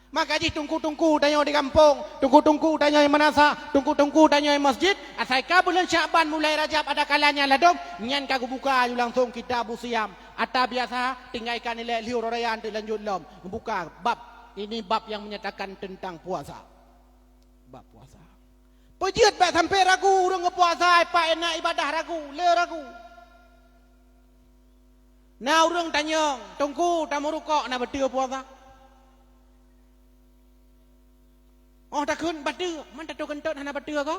Maka jih teungku-teungku tanyoe di gampông, teungku-teungku tanyoe di meunasah, teungku-teungku tanyoe di masjid, asai ka buleuen Syakban mulai Rajab ada kalanya ladôm, nyan ka geubuka aju langsông Kitabus Shiyam. Ata biasa, tinggai ka nilai lheueh uroe raya teuk lanjut lom. Geubuka bab, ini bab yang menyatakan tentang puasa. Bab puasa. Peue jeuet bèk sampoe ragu ureuëng geupuasa, ipak inak ibadah ragu, le ragu. Na ureuëng tanyong, "Teungku, tameurukok na beutôi puasa?" Oh, takheun bateue, man tateukeuntot hana bateue ko?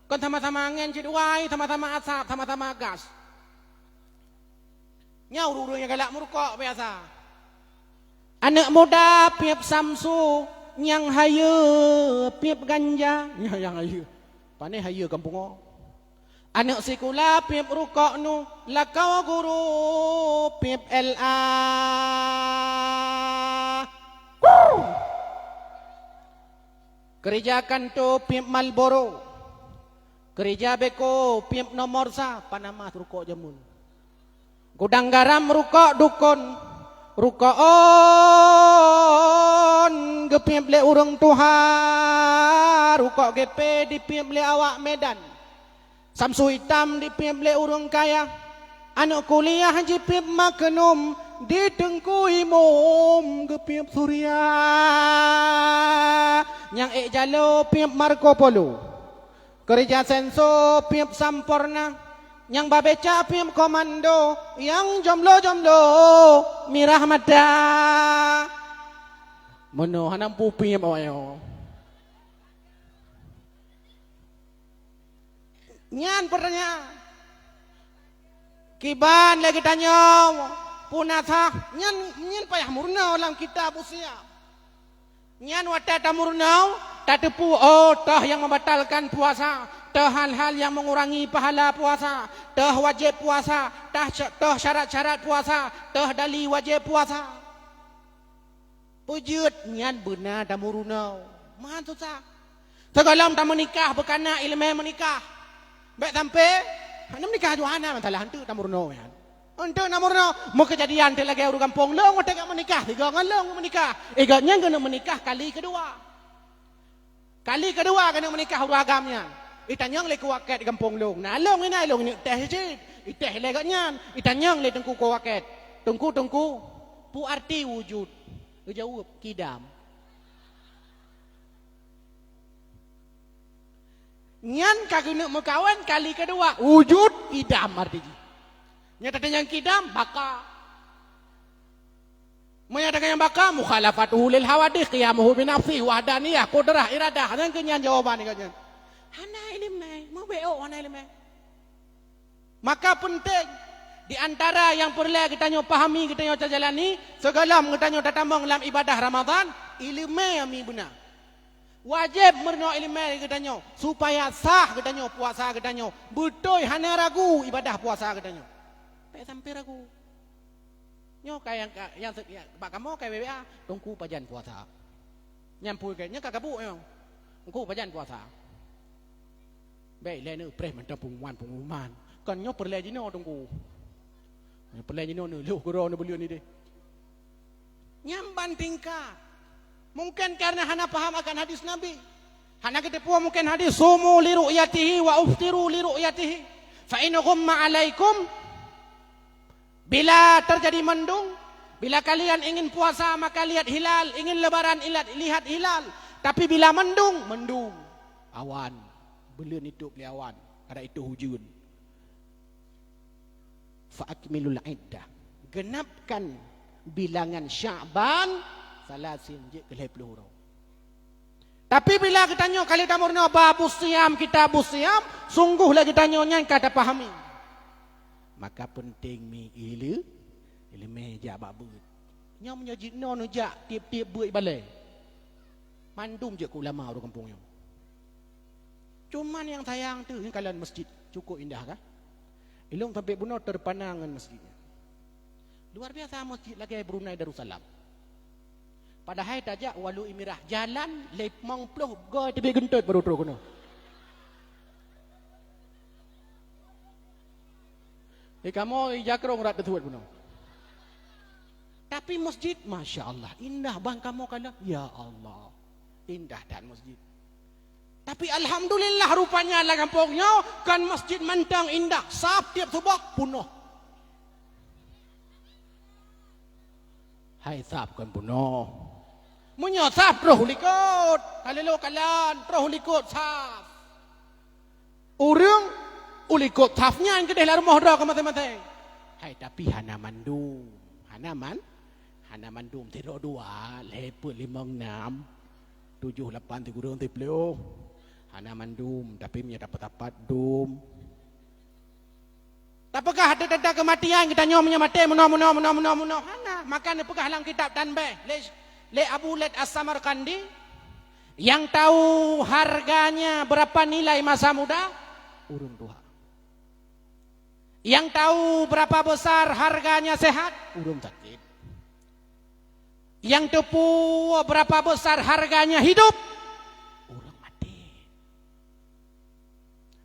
Kon sama-sama angén cit wai, sama-sama asap, sama-sama gas. Nyoe ureuëng-ureuëng nyang galak meurukok biasa. Aneuëk muda piep samsu, nyang hayeue piep ganja. Nyoe nyang hayeue. Pane hayeue gampông o. Aneuëk sikula piep rukok nu, lakoe guru piep L A. Keurija kanto piep Marlboro. Keurija beko piep nomor sa, Panama rukok jameun. Gudang garam rukok dukon, rukok on geupiep lé ureuëng tuha, rukok gepe dipiep lé awak Medan. Samsu itam dipiep lé ureuëng kaya, aneuëk kuliah jipiep maknum di teungku imum geupiep surya. Nyang ék jalo piep Marco Polo. Keurija senso piep Sampoerna, nyang babecak piep komando, nyang jomlo-jomlo mirah mata. Meunoe hana mupiep awaknyoe. Nyan peurtanyaan. Kiban lé geutanyoe peue na sah, nyan, nyan payah meurunoe lam Kitabus Shiyam. Nyan watée tameurunoe, tateupeue, oh, toh nyang membatalkan puasa, toh hal-hal nyang mengurangi pahala puasa, toh wajéb puasa, toh, toh syarat-syarat puasa, toh dali wajéb puasa. Peue jeuet nyan beuna tameurunoe. Man susah. Sigohlom tameunikah beukanak iéleumé meunikah. Bék sampoe, hana meunikah aju hana masalah, eunteuk tameurunoe nyan. Eunteuk tameurunoe, meukeujadian teuk lagée ureuëng gampông lôn, watée ka meunikah, sigoe ngon lôn meunikah. Eh, gobnyan keuneuk meunikah kali keudua. Kali keudua keuneuk meunikah ureuëng agam nyan. Itanyong lé keu wakét di gampông lôn. Na lôn inan lôn ineuk teh cit. Iteh lé gobnyan. Itanyong lé teungku keu wakét. "Teungku, teungku, peue arti wujud?" Geujaweueb, "Kidam." Nyan ka keuneuk meukawen kali keudua, wujud kidam arti jih. Nyan tatanyong kidam, baka. Meunyoe tatanyong baka, mukhalafatuhu lil hawadith, qiyamuhu bi nafsihi, wahdaniyah, qudrah, iradah. Nyan keuh nyan jawaban nyan. Hana iéleumé, meubeok hana iéleumé. Maka peunteng, di antara nyang peureulée geutanyoe pahami, geutanyoe tajalani, sigohlom geutanyoe tatamong lam ibadah Ramadhan, iéleumé ami beuna. Wajéb meurunoe iéleumé geutanyoe, supaya sah geutanyoe puasa geutanyoe, beutôi hana ragu ibadah puasa geutanyoe. Bék sampoe ragu. Nyoe ka nyang, ka, nyang, nyang bak kamoe ka B B A, "Teungku pajan puasa?" Nyan peue keu, nyan ka gabuk nyoe. "Teungku pajan puasa?" Bék lé neupreh mantong pengumuman-pengumuman. Kon nyoe peureulée jinoe teungku. Nyoe peureulée jinoe neuloh keudroe neubeuleuet ideh. Nyan ban tingkat. Mungkin karena hana paham akan hadis Nabi. Hana geuteupeue mungkin hadis, "Sumu li ru'yatihi wa uftiru li ru'yatihi. Fa in ghumma alaikum." Bila terjadi mendung, bila kalian ingin puasa, maka lihat hilal, ingin lebaran, ilat-, lihat hilal. Tapi bila mendung, mendung. Awan. Buleuen itôp lé awan, kada itôp ujeuen. "Fa akmilul iddah." Genapkan bilangan Sya'ban, salasin, jeuet keu lhée ploh uroe. Tapi bila geutanyoe kali tameurunoe babus siyam, kitabus siyam, sungguh lé geutanyoe nyan ka tapahami. Maka peunteng mi iéleumé, iéleumé jak bak beuet. Nyoe meunyoe jinoe neujak tieb-tieb beuet balée, mandum jeuet keu ulama ureuëng gampông nyoe. Cuman nyang sayang teuh nyoe kalon masjid, cukup indah kah? Ilong sampai bunoe terpana ngon masjid nyan. Luar biasa masjid lagée Brunei Darussalam. Padahai tajak Walu Imirah, jalan limong ploh goe teubiet geuntot baru troh keunoe. Di kamoe jakrong rot teusuet bunoe. Tapi masjid, masya Allah, indah bang kamoe kalon. Ya Allah, indah that masjid. Tapi alhamdulillah rupanya lam gampông nyoe kon masjid mantong indah, saf tieb suboh punoh. Hai saf kon bunoe. Meunyoe saf troh u likot, ka lheueh kalon troh u likot saf. Ureuëng u likot saf nyan keudeh lam rumoh droe keu maséng-maséng. Hai tapi hana mandum. Hana man, hana mandum. Sidroe dua, lhée peuet limong nam, tujoh lapan sikureueng siplôh. Hana mandum, tapi meunyoe dapat-dapat dum. Tapeugah teuntang keumatian geutanyoe meunyoe maté meunoe, meunoe, meunoe, meunoe, meunoe. Hana. Maka neupeugah lam kitab Tanbih lé, lé Abu Laith As-Samarqandi, nyang tahu harganya berapa nilai masa muda, ureuëng tuha. Nyang tahu berapa besar harganya sehat, ureuëng sakét. Nyang teupeu berapa besar harganya hidup, ureuëng maté.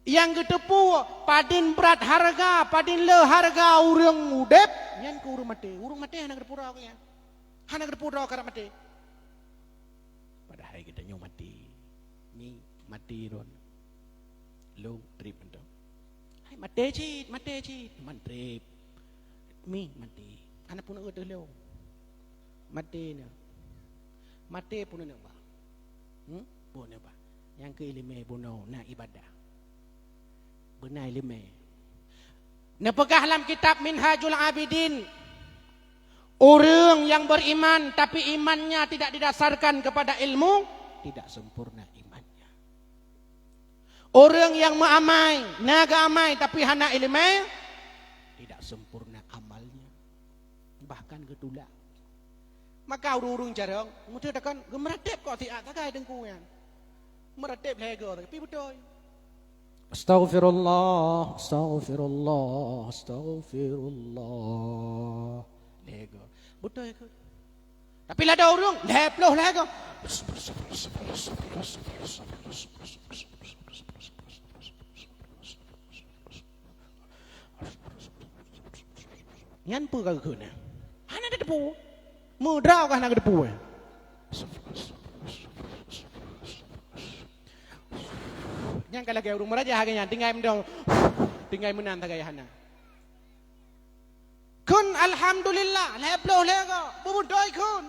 Nyang geuteupeue padum brat hareuga, padum le hareuga ureuëng udeb, nyan keuh ureuëng maté. Ureuëng maté hana geuteupeue droe keu nyan. Hana geuteupeue droe karab maté. Padahai geutanyoe maté. Mi maté droen. Lôn treb mantong. Hai maté cit, maté cit. Man treb. Mi maté. Hana peuneuk teuh lôn. Maté na. Maté peuneuk ba. Hmm? Peuneuk ba. Nyang keu iéleumé bunoe na ibadah. Beuna iéleumé. Neupeugah lam kitab Minhajul Abidin, ureuëng nyang beriman tapi imannya tidak didasarkan kepada ilmu, tidak sempurna imannya. Ureuëng nyang meuamai, na geuamai tapi hana iéleumé, tidak sempurna amalnya. Bahkan geutulak. Maka ureuëng-ureuëng carông, meuteutakon geumeuratéb kok siat sagai teungku nyan. Meuratéb lhée goe, tapi beutôi. Astaghfirullah, astaghfirullah, astaghfirullah. Lhée goe. Beutôi keu. Tapi ladôm ureuëng, lhée ploh lhée goe. Nyan peue ka geukheun nyan? Hana geuteupeue. Meudroe ka hana geuteupeue. Nyan ka lagée ureuëng meuraja lagée nyan, tinggai meudoe, tinggai meunan sagai hana. Kheun alhamdulillah, lhée ploh lhée goe, beubeutôi kheun.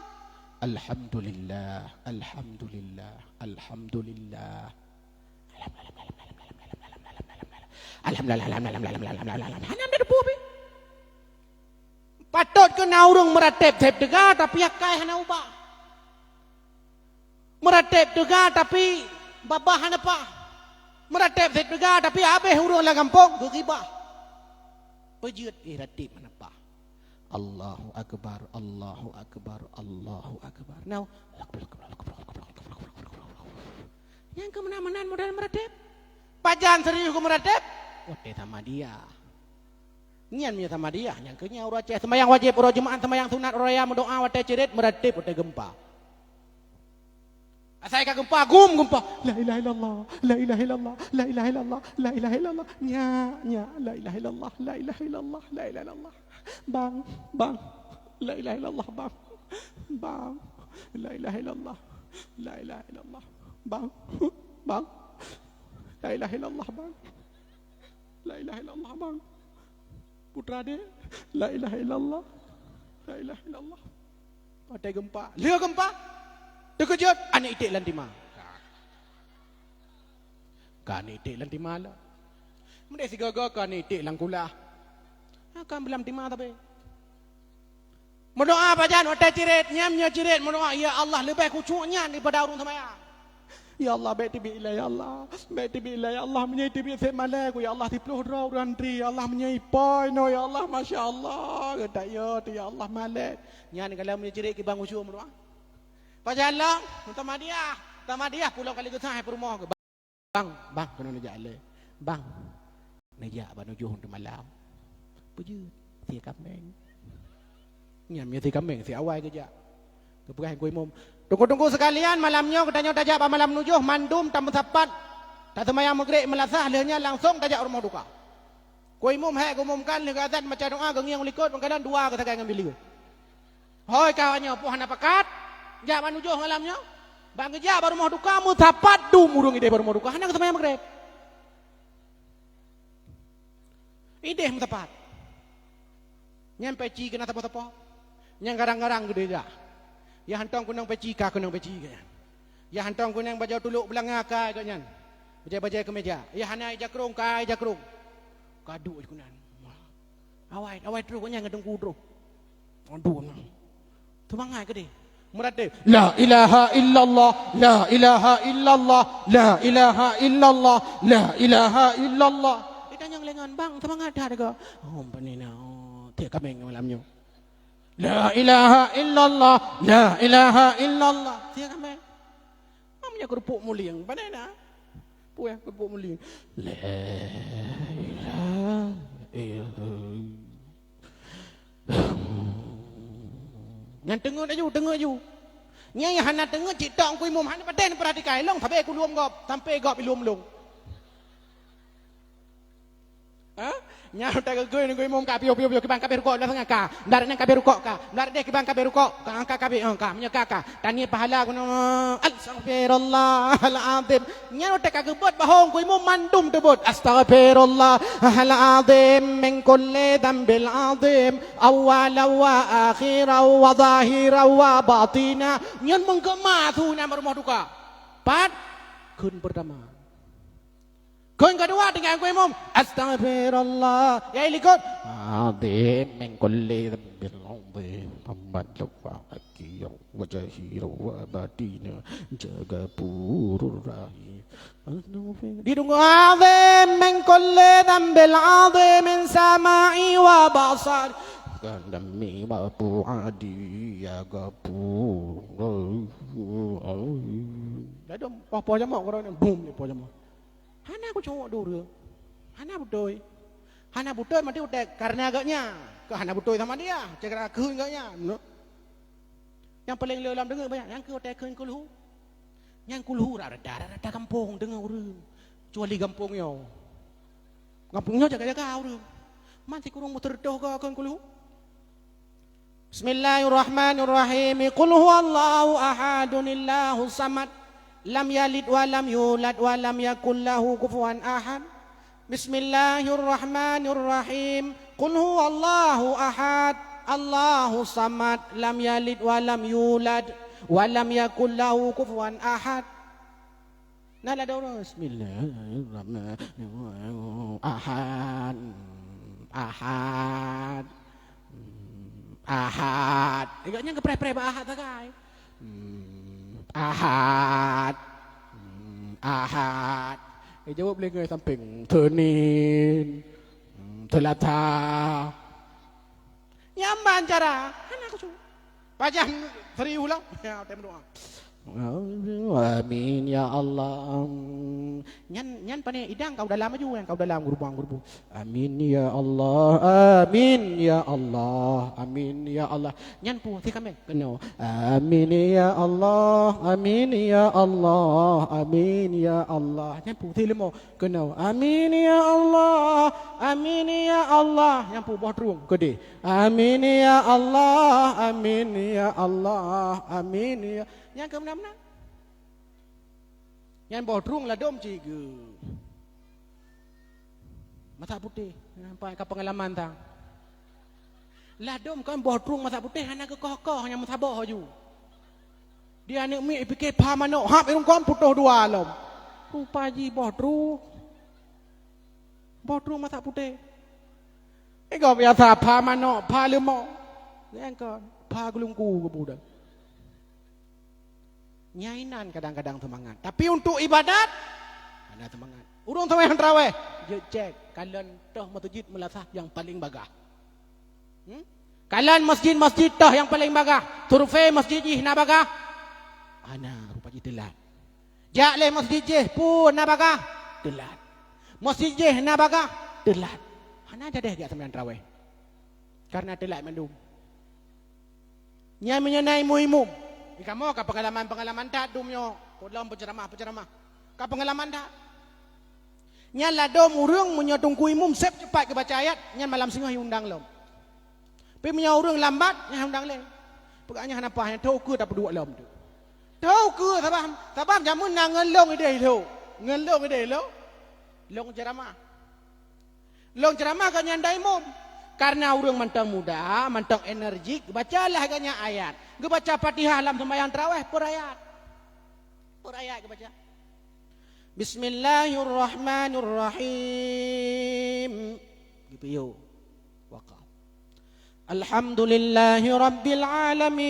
Alhamdulillah, alhamdulillah, alhamdulillah. Alhamdulillah, alhamdulillah, alhamdulillah. Hana geuteupeue pih. Patot keu na ureuëng meuratéb seb teuga tapi akai hana ubah. Meuratéb teuga tapi babah hana paih. Meuratéb seb teuga tapi habéh ureuëng lam gampông geugibah. Peujeuet eh ratéb hana paih. Allahu akbar, Allahu akbar, Allahu akbar. Now, nyang keu meunan-meunan model meuratéb. Pajan serius keu meuratéb? Watée sama dia. Nyan meunyoe sama dia, nyang keu nyan uroe Aceh seumayang wajéb, uroe Jumaat seumayang sunat, uroe raya meudoa watée cirét, meuratéb watée geumpa. Asai ka geumpa, gum geumpa. La ilaha illallah, la ilaha illallah, la ilaha illallah, la ilaha illallah. Nyak, nyak, la ilaha illallah, la ilaha illallah, la ilaha illallah. Bang, bang, la ilaha illallah, bang. Bang, la ilaha illallah, la ilaha illallah. Bang, bang, la ilaha illallah, bang. La ilaha illallah, bang. Putra deh, la ilaha illallah. La ilaha illallah. Watée geumpa, lheueh geumpa. Teukeujot, aneuk iték lam tima. Ka aneuk iték lam tima lah. Meudeh sigoe-goe ka aneuk iték lam kulah. Ha, ka lam tima tapi. Meudoa pajan watée cirét, nyan meunyoe cirét meudoa, "Ya Allah, leubeh khusyuk nyan daripada ureuëng seumayang." Ya Allah, bèk teubiet ilèe, ya Allah. Bèk teubiet ilèe, ya Allah. Meunyoe teubiet sép malèe ku, ya Allah, siplôh droe ureueng antri, ya Allah, meunyoe ipoi nyoe, ya Allah, masya Allah. Geutak yo teuh, ya Allah, malèe. Nyan kalau meunyoe cirét kibang usu meuruah. Pajan lom, tamadiah. Tamadiah pulo kali geusaih peurumoh geuh. Bang, bang, keunoe neujak lé. Bang, neujak bak nujoh teumalam. Peujeuet, sie kaméng. Nyan meunyoe sie kaméng, sie awai geujak. Geupeugah keu imum, "Teungku-teungku sekalian, malam nyoe geutanyoe tajak bak malam nujoh, mandum tameusapat. Taseumayang Maghrib meulasah, lheueh nyan langsong tajak u rumoh duka." Keu imum hék geumumkan, lheueh geuazan baca doa, geungieng u likot, meukadan dua geusagai ngon bileue. Hôi, ka awaknyoe, peue hana pakat jak bak nujoh malam nyoe? Bak geujak bak rumoh duka, meusapat dum ureueng idéh bak rumoh duka, hana geuseumayang Maghrib. Idéh meusapat. Nyan peci keunan sapo-sapo. Nyan garang-garang geudeh dah. Ya hantong keunong peci ka keunong peci geuh nyan. Ya hantong keunong bajèe tulok beulanga ka geuh nyan. Bajèe-bajèe keumeja. Ya hana ija krông ka ija krông. Ka duek keunan. Awai, awai troh geuh nyan ngon teungku troh. Aduh. Seumangat keudeh. Meuratéb, "La ilaha illallah, la ilaha illallah, la ilaha illallah, la ilaha illallah." Ditanyong lé ngon, "Bang, seumangat that?" Dia kata, "Oh, pane na, oh, tiek kaméng malam nyoe." "La ilaha illallah, la ilaha illallah." Tiek kaméng. Mam nyan keurupuk mulieng, pane na? Peue keurupuk mulieng? La ilaha illallah. Nyan teungeut aju, teungeut aju. Nyang hana teungeut cit tok Teungku Imum, hana patéh neupeuratikan. Ilong sabe kulom gob, sampoe gob ilom lôn. Ha? Nyan utai geugui Teungku Imum ka piôh, piôh, piôh, kibang ka abéh rukok, dah sanga ka. Meudarat nyan ka abéh rukok ka. Meudarat deh kibang ka abéh rukok. Ka, ka, ka abéh, ha, ka. Meunyoe ka, ka. Taniet pahala guna. Astaghfirullahalazim. Nyan utai ka geubeuet bahong Teungku Imum mandum teubeuet. Astaghfirullahalazim min kulli dzambil azim. Awwalan wa akhiran wa zahiran wa batina. Nyan meugeuma su nyan bak rumoh duka. Pat? Kheun peurtama. Kheun keudua tinggai Teungku Imum, "Astaghfirullah." Ya, i likot, "Azim min kulli dzambin azim, tammat lufa akhiran wa zahiran wa batina, jaga purur rahim." Astaghfir-, di deungoe, "Azim min kulli dzambin azim, min sama'i wa basar, kalami wa fuadi, ya ghafur." Dah dong, poh-poh jamoe, orang ni, bum, ni poh jamoe. Hana kucok dua ureueng. Hana beutôi. Hana beutôi mati utek karena agaknya. Keu hana beutôi sama dia. Cakra kheun agaknya. No. Nyang paleng le lam deungeue banyak. Nyang keu utek kheun kulhu. Nyang kulhu rata-rata gampông deungeue ureueng. Kecuali gampông nyoe. Gampông nyoe jaga-jaga ureueng. Man sikureueng meuteureutoh keu kheun kulhu. Bismillahirrahmanirrahim. Qul huwallahu ahadun, Allahus samad. Lam yalid wa lam yulad wa lam yakul lahu kufuwan ahad. Bismillahirrahmanirrahim. Qul huwallahu ahad, Allahus samad. Lam yalid wa lam yulad wa lam yakul lahu kufuwan ahad. Nah, ladôm, bismillahirrahmanirrahim. Ahad. Ahad. Ahad. Agaknya geupreh-preh bak ahad sagai. Ahad. Ahad. Eh, jaweueb lé ngon sampéng. Senin. Selasa. Nyan ban cara. Hana khusyuk. Pajan serius lah. Ya, tem doa. Amin ya Allah. Nyan, nyan pane idang kau dalam aju, nyang kau dalam geurubang-geurubong. Amin ya Allah, amin ya Allah, amin ya Allah. Nyan peue, si kamé? Keunoe. Amin ya Allah, amin ya Allah, amin ya Allah. Nyan peue, si leumo? Keunoe. Amin ya Allah, amin ya Allah. Nyan peue, boh trueng keudeh. Amin ya Allah, amin ya Allah, amin ya. Nyan keu meunan-meunan. Nyan boh trueng ladôm cit geuh. Masak putéh, nampak ka peungalaman sang. Ladôm kan boh trueng masak putéh hana geukoh-koh, nyang meusaboh aju. Di aneuk miet pike pha manok, hab irungkon putôh dua lom. Rupa jih boh trueng. Boh trueng masak putéh. Igoe biasa pha manok, pha leumo. Nyang kon, pha geulungku keu budak. Nyan inan kadang-kadang seumangat. Tapi untuk ibadat, hana seumangat. Ureuëng seumayang tarawih, jeuet cek, kalon toh meuseujid meulasah nyang paleng bagah. Hmm? Kalon meuseujid-meuseujid toh nyang paleng bagah. Survei meuseujid jih na bagah? Hana, rupa jih teulat. Jak lé meuseujid jih pun na bagah? Teulat. Meuseujid jih na bagah? Teulat. Hana jadeh jak seumayang tarawih. Karena teulat mandum. Nyan meunyoe na imum-imum. Di kamoe ka peungalaman-peungalaman that dum nyoe. Po lom peuceramah-peuceramah. Ka peungalaman that. Nyan ladom ureuëng meunyoe teungku imum seb cepat geubaca ayat, nyan malam singoh iundang lom. Tapi meunyoe ureuëng lambat, nyan undang lé. Peugah nyan hana paih, nyan tho ukeue tapeuduek lom tu. Tho ukeue sabab, sabab jameun na ngon lôn ideh lôn. Ngon lôn ideh lôn. Lôn ceramah. Lôn ceramah gobnyan dai mum. Karena ureuëng mantong muda, mantong enerjik, bacalah gobnyan ayat. Geubaca Fatihah lam sembahyang tarawih, peurayat. Peurayat geubaca. Bismillahirrahmanirrahim. Geupiyôh. Waqaf. Alhamdulillahi rabbil alamin.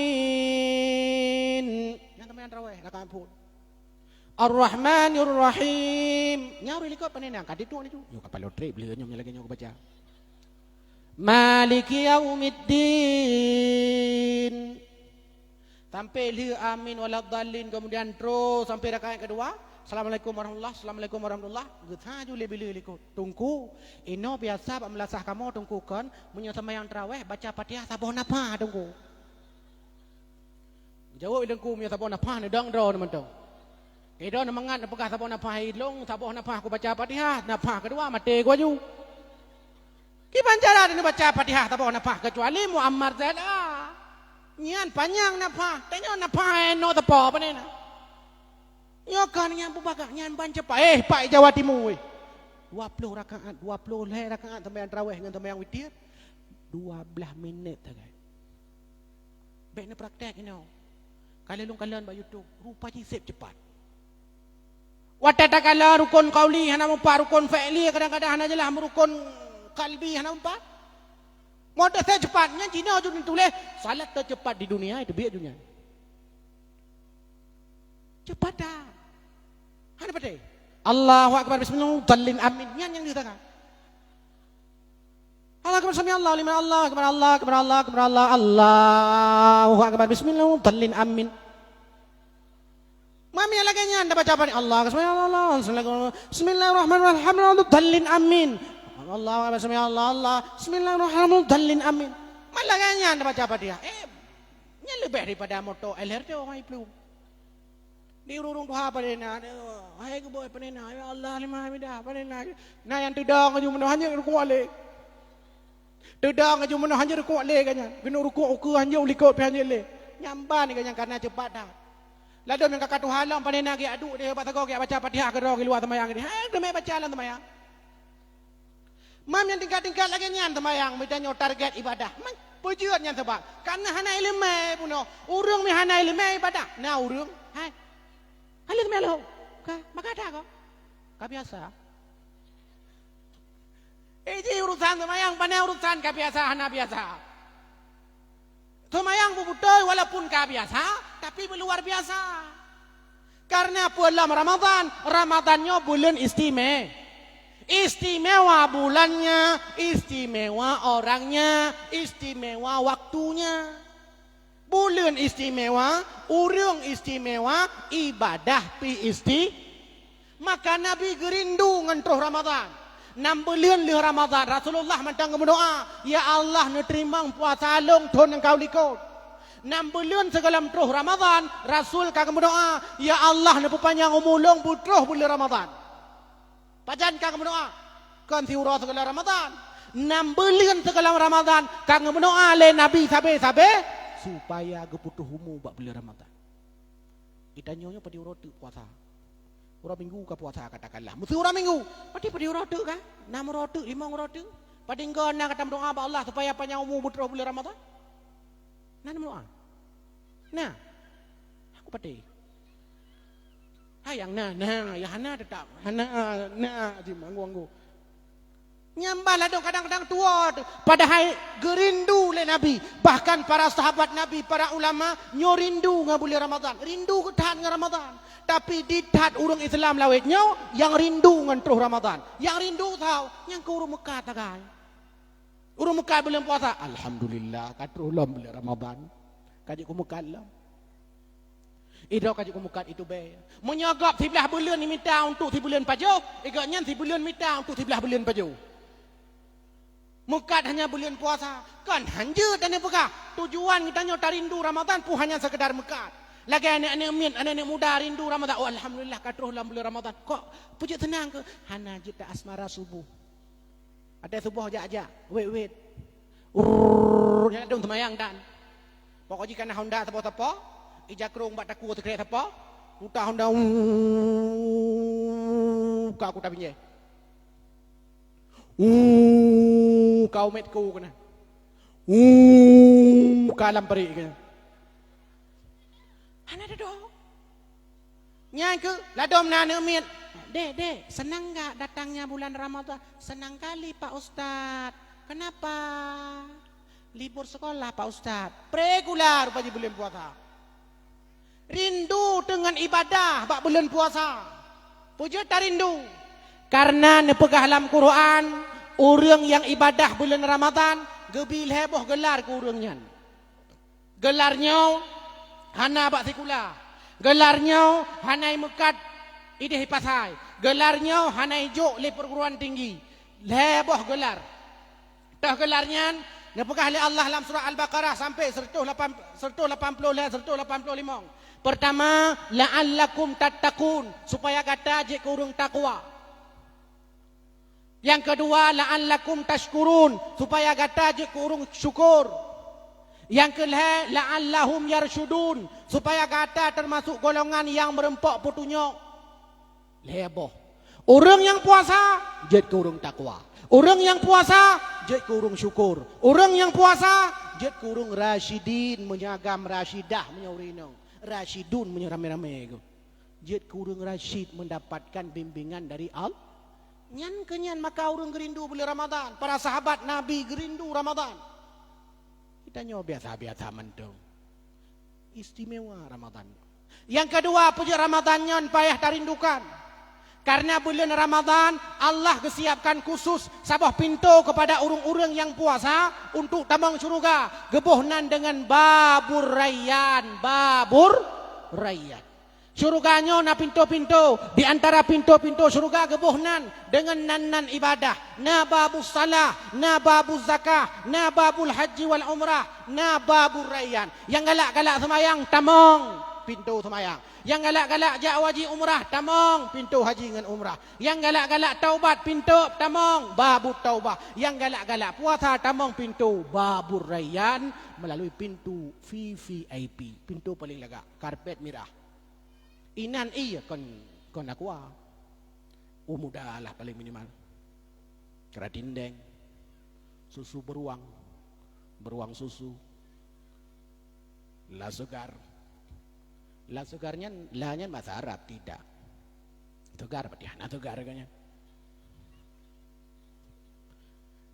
Nyang sembahyang tarawih, rakaat phon. Ar-Rahmanir Rahim. Nyan ureuëng likot panena ka titok laju. Nyoe kapal lotrek beli nyoe lagée nyoe baca. Maliki yaumiddin. Sampai lheueh amin waladdallin, kemudian terus sampai rakaat kedua. Assalamualaikum warahmatullah, assalamualaikum warahmatullah. Geusaju lé bileu likot. Teungku, inoe biasa bak meulasah kamoe teungku kon, meunyoe sembahyang tarawih baca Fatihah saboh nafah teungku. Jaweueb lé teungku meunyoe saboh nafah neudong droe mantong. Idong mangat neupeugah saboh nafah ilong, saboh nafah kubaca Fatihah, nafah keudua maté kuaju. Kiban cara neubaca Fatihah saboh nafah keucuali muammar Z A. Nyan panyang nafah, tanyoe nafah inoe teupeu panena. Nyoe kan nyang peubagah nyan ban cepat. Eh, pak Jawa Timu weh. Dua ploh rakaat, dua ploh lhée rakaat sembahyang tarawih ngon sembahyang witir. Dua blaih minét sagai. Bék neupraktek inoe. Ka lheueh lôn kalon bak YouTube, rupa jih seb cepat. Watée takalon rukon qauli hana meupat, rukon fi'li kadang-kadang hana jeulaih, rukon qalbi hana meupat. Moto seb cepat, nyan jinoe jeuet tuléh salat tercepat di dunia, itu biet dunia. Cepat dah. Hana patéh. Allahu akbar, bismillah, dhallin, amin. Nyan nyang diutamakan. Allahu akbar, sami Allah liman, Allahu akbar, Allahu akbar, Allahu akbar, Allah, Allahu akbar, bismillah, dhallin, amin. Mami lagée nyan dah baca apa ni? Allahu akbar, sami Allah, Allah, bismillah, bismillahirrahmanirrahim, alhamdulillah, dhallin, amin. Allahu akbar, sami Allah, Allah, bismillahirrahmanirrahim, dhallin, amin. Man lagée nyan dah baca Fatihah. Eh, nyan leubeh daripada moto L R T orang iplueng. Di ureuëng tuha panena, hai geuboh panena, ya Allah, lima hamidah panena. Na nyang teudong aju meunoe hana rukuk lé. Teudong aju meunoe hana rukuk lé gobnyan. Keuneuk rukuk ukeue hana u likot pih hana lé. Nyan ban gobnyan karena cepat that. Ladom nyang ka ka tuha lom panena geuyak duek deh bak sagoe geuyak baca Fatihah keudroe di luwa seumayang deh. Hai, teumé baca lam seumayang. Mam nyang tingkat-tingkat lagée nyan teumayang, meutanyoe target ibadah. Man, peue jeuet nyan sabab? Karena hana iéleumé bunoe. Ureuëng mi hana iéleumé ibadah. Na ureuëng, hai. Hana iéleumé lom. Ka, maka ada ko. Ka biasa. Eh, ji urusan teumayang, pane urusan ka biasa, hana biasa. Seumayang beutôi walaupun ka biasa, tapi beu luar biasa. Karena peue lom Ramadhan, Ramadhan nyoe buleuen istime-, istimewa bulannya, istimewa orangnya, istimewa waktunya. Buleuen istimewa, ureuëng istimewa, ibadah pi isti-, Maka Nabi geurindu ngon troh Ramadhan. Nam buleuen lheueh Ramadhan, Rasulullah mantong geumeudoá, "Ya Allah, neuteurimong puasa lôn thon nyang ka u likot." Nam buleuen sigohlom troh Ramadhan, Rasul ka geumeudoá, "Ya Allah, neupeupanyang umu lôn beutroh buleuen Ramadhan." Pajan ka geumeudoá? Kon siuroe sigohlom Ramadhan. Nam buleuen sigohlom Ramadhan ka geumeudoá lé Nabi sabe-sabe supaya geupeutroh umu bak buleuen Ramadhan. Geutanyoe nyoe padum uroe teuk puasa. Uroe Minggu ka puasa katakanlah. Meusti uroe Minggu. Padum, padum uroe teuk ka? Nam uroe teuk, limong uroe teuk. Padum goe na gata meudoá bak Allah supaya panyang umu beutroh buleuen Ramadhan? Na meudoá? Na. Aku patéh. Hai nyang na, na, nyang hana teutap. Hana, na, di manggung-manggung. Nyang bah ladôm kadang-kadang tuwoe teuh, padahai geurindu lé Nabi. Bahkan para sahabat Nabi, para ulama, nyoe rindu ngon buleuen Ramadhan. Rindu geuthat ngon Ramadhan. Tapi di that ureuëng Islam lawét nyoe nyang rindu ngon troh Ramadhan. Nyang rindu sahoe, nyang keu ureuëng meukat sagai. Ureuëng meukat buleuen puasa, "Alhamdulillah, ka troh lom buleuen Ramadhan. Ka jeuet keu meukat lom." Idroe ka jeuet keu meukat itu bèe. Meunyoe gob siblaih buleuen imita untuk sibuleuen pajoh, i gobnyan sibuleuen mita untuk siblaih buleuen pajoh. Meukat hanya buleuen puasa, kon hanjeuet dan peugah. Tujuan geutanyoe tarindu Ramadhan pun hanya sekedar meukat. Lagèe aneuk-aneuk miet, aneuk-aneuk muda rindu Ramadhan. "Oh, alhamdulillah, ka troh lom buleuen Ramadhan." Kok peujeuet seunang keuh? Hana jeuet ta asmara suboh. Watèe suboh jak-jak, wét-wét. Urrrr, nyan dong seumayang dan. Pokok jih ka na honda sapo-sapo, ija krong bak takue sikrék sapo, utak honda, uuh, ka aku tapi nyeh. Uuh, ka umet ku kena. Uuh, ka lam parit kena. Hana dudoe. Nyan keuh ladôm na aneuk miet, "Dek, dek, senang nggak datangnya bulan Ramadhan?" "Senang kali, Pak Ustaz." "Kenapa?" "Libur sekolah, Pak Ustaz." Pré gula rupa jih buleuen puasa. Rindu deungon ibadah bak buleuen puasa. Peue jeuet tarindu? Karena neupeugah lam Quran, ureuëng nyang ibadah buleuen Ramadhan geubri lhèe boh geular keu ureuëng nyan. Geular nyoe hana bak sikula. Geular nyoe hana imeukat idéh i pasai. Geular nyoe hana ijok lé perguruan tinggi. Lhèe boh geular. Toh geular nyan neupeugah lé Allah lam surah Al-Baqarah sampai seratus lapan, seratus lapan puluh lhèe, seratus lapan puluh limong. Pertama, "La'allakum tattaqun", supaya gata jeuet keu ureuëng takwa. Nyang keudua, "La'allakum tashkurun", supaya gata jeuet keu ureuëng syukur. Nyang keulhèe, "La'allahum yarsyudun", supaya gata teumasuk golongan nyang meureumpok peutunyok. Lhèe boh. Ureuëng nyang puasa, jeuet keu ureuëng takwa. Ureuëng nyang puasa, jeuet keu ureuëng syukur. Ureuëng nyang puasa, jeuet keu ureuëng rasyidin, meunyoe agam rasyidah, meunyoe ureuëng inong. Rasyidun, meunyoe ramé-ramé keuh. Jeuet keu ureuëng rasyid mendapatkan bimbingan dari Al-, nyan keuh nyan maka ureuëng geurindu buleuen Ramadhan. Para sahabat Nabi geurindu Ramadhan. Kita nyoe biasa-biasa mantong. Istimewa Ramadhan. Nyang keudua, peue jeuet Ramadhan nyan payah tarindukan. Karena buleuen Ramadhan, Allah geusiapkan khusus saboh pintoe keupada ureuëng-ureuëng nyang puasa untuk tamong syeuruga. Geuboh nan deungon Babur Rayyan, Babur Rayyan. Syeuruga nyoe na pintoe-pintoe, di antara pintoe-pintoe syeuruga geuboh nan deungon nan-nan ibadah. Na babus salah, na babuz zakah, na babul haji wal umrah, na babur rayyan. Nyang galak-galak seumayang, tamong pintoe seumayang. Nyang galak-galak jak haji umrah, tamong pintoe haji ngon umrah. Nyang galak-galak taubat, pintoe tamong babut taubah. Nyang galak-galak puasa, tamong pintoe babur rayyan melalui pintoe V V I P, pintoe paling lagak, karpet mirah. Inan ie kon, kon aqua. Uh, muda lah paling minimal. Keratin deng, susu beruang, beruang susu, la segar. La segar nyan, la nyan bahasa Arab, tidak. Segar, berarti hana segar kan nyan.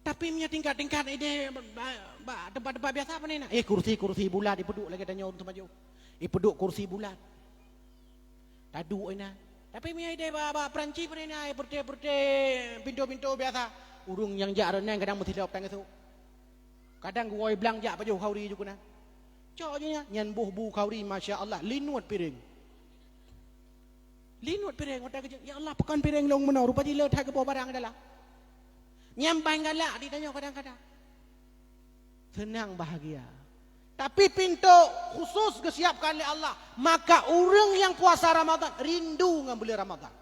Tapi meunyoe tingkat-tingkat idéh ba, ba, ba tempat-tempat biasa apa ni nak? Eh, kursi-kursi bulat ipeuduek lagèe tanyoe ureueng teumajoh. Ipeuduek kursi bulat. Taduek inan. Tapi meunyoe idéh ba, ba Perancis apa ni nak? Eh, peureute-peureute pintoe-pintoe biasa. Ureueng nyang jak reuneng kadang meusidop tangisok. Kadang geuwoe blang jak pajoh khauri ju keunan. Cok ju nyan, nyan boh bu khauri, masya Allah, linuet piréng. Linuet piréng, watèe geujak, "Ya Allah, pakon piréng lôn meunoe?" Rupa jih le that geuboh barang dalam. Nyang ban galak ditanyoe kadang-kadang. Seunang bahagia. Tapi pintoe khusus geusiapkan lé Allah. Maka ureueng nyang puasa Ramadhan rindu ngon buleuen Ramadhan.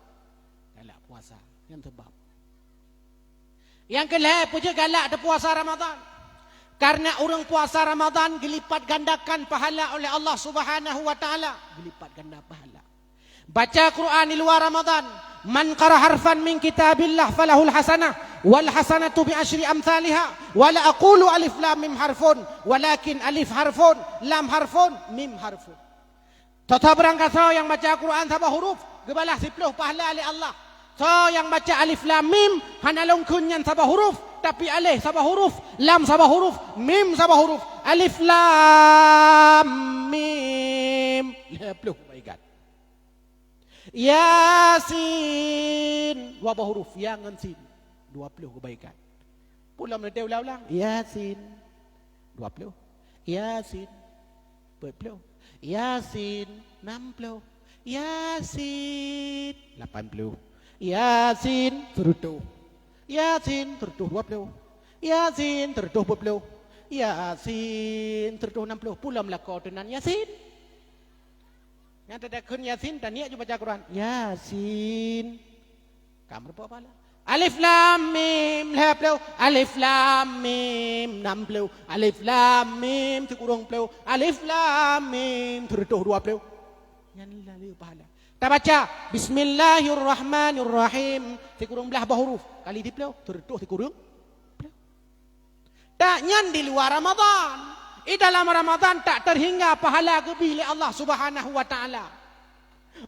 Galak puasa. Nyan seubab. Nyang keulhèe, peue jeuet galak teupuasa Ramadhan? Karena ureueng puasa Ramadhan geulipat gandakan pahala oleh Allah Subhanahu wa Taala. Geulipat ganda pahala. Baca Quran di luwa Ramadhan, "Man qara harfan min kitabillah falahul hasanah, wal hasanatu bi asyri amsalihha, wa la aqulu alif lam mim harfun, walakin alif harfun, lam harfun, mim harfun." Soe-soe barangkasoe nyang baca Quran saboh huruf, geubalah siploh pahala lé Allah. Soe nyang baca alif lam mim, hana lôn kheun nyan saboh huruf, tapi alif saboh huruf, lam saboh huruf, mim saboh huruf. Alif lam mim. Lhèe ploh kebaikan. Yasin, dua boh huruf, ya ngon sin. Dua ploh kebaikan. Pulom lé ulang-ulang. Yasin, dua ploh. Yasin, peuet ploh. Yasin, nam ploh. Yasin, lapan ploh. Yasin, sireutoh. Yasin, sireutoh dua ploh. Yasin, sireutoh peuet ploh. Yasin, sireutoh nam ploh. Pulom lakoe teunan Yasin. Nyang teudeukheun Yasin, taniet ju baca Quran. Yasin. Ka meurumpok pahala. Alif lam mim, lhèe ploh. Alif lam mim, nam ploh. Alif lam mim, sikureueng ploh. Alif lam mim, sireutoh dua ploh. Nyan lhèe pahala. Tabaca, Bismillahirrahmanirrahim. Sikureueng blah boh huruf. Kali siploh, sireutoh sikureueng ploh. Tak nyan di luwa Ramadhan. I dalam Ramadhan tak teuhingga pahala geubri lé Allah Subhanahu wa Ta'ala.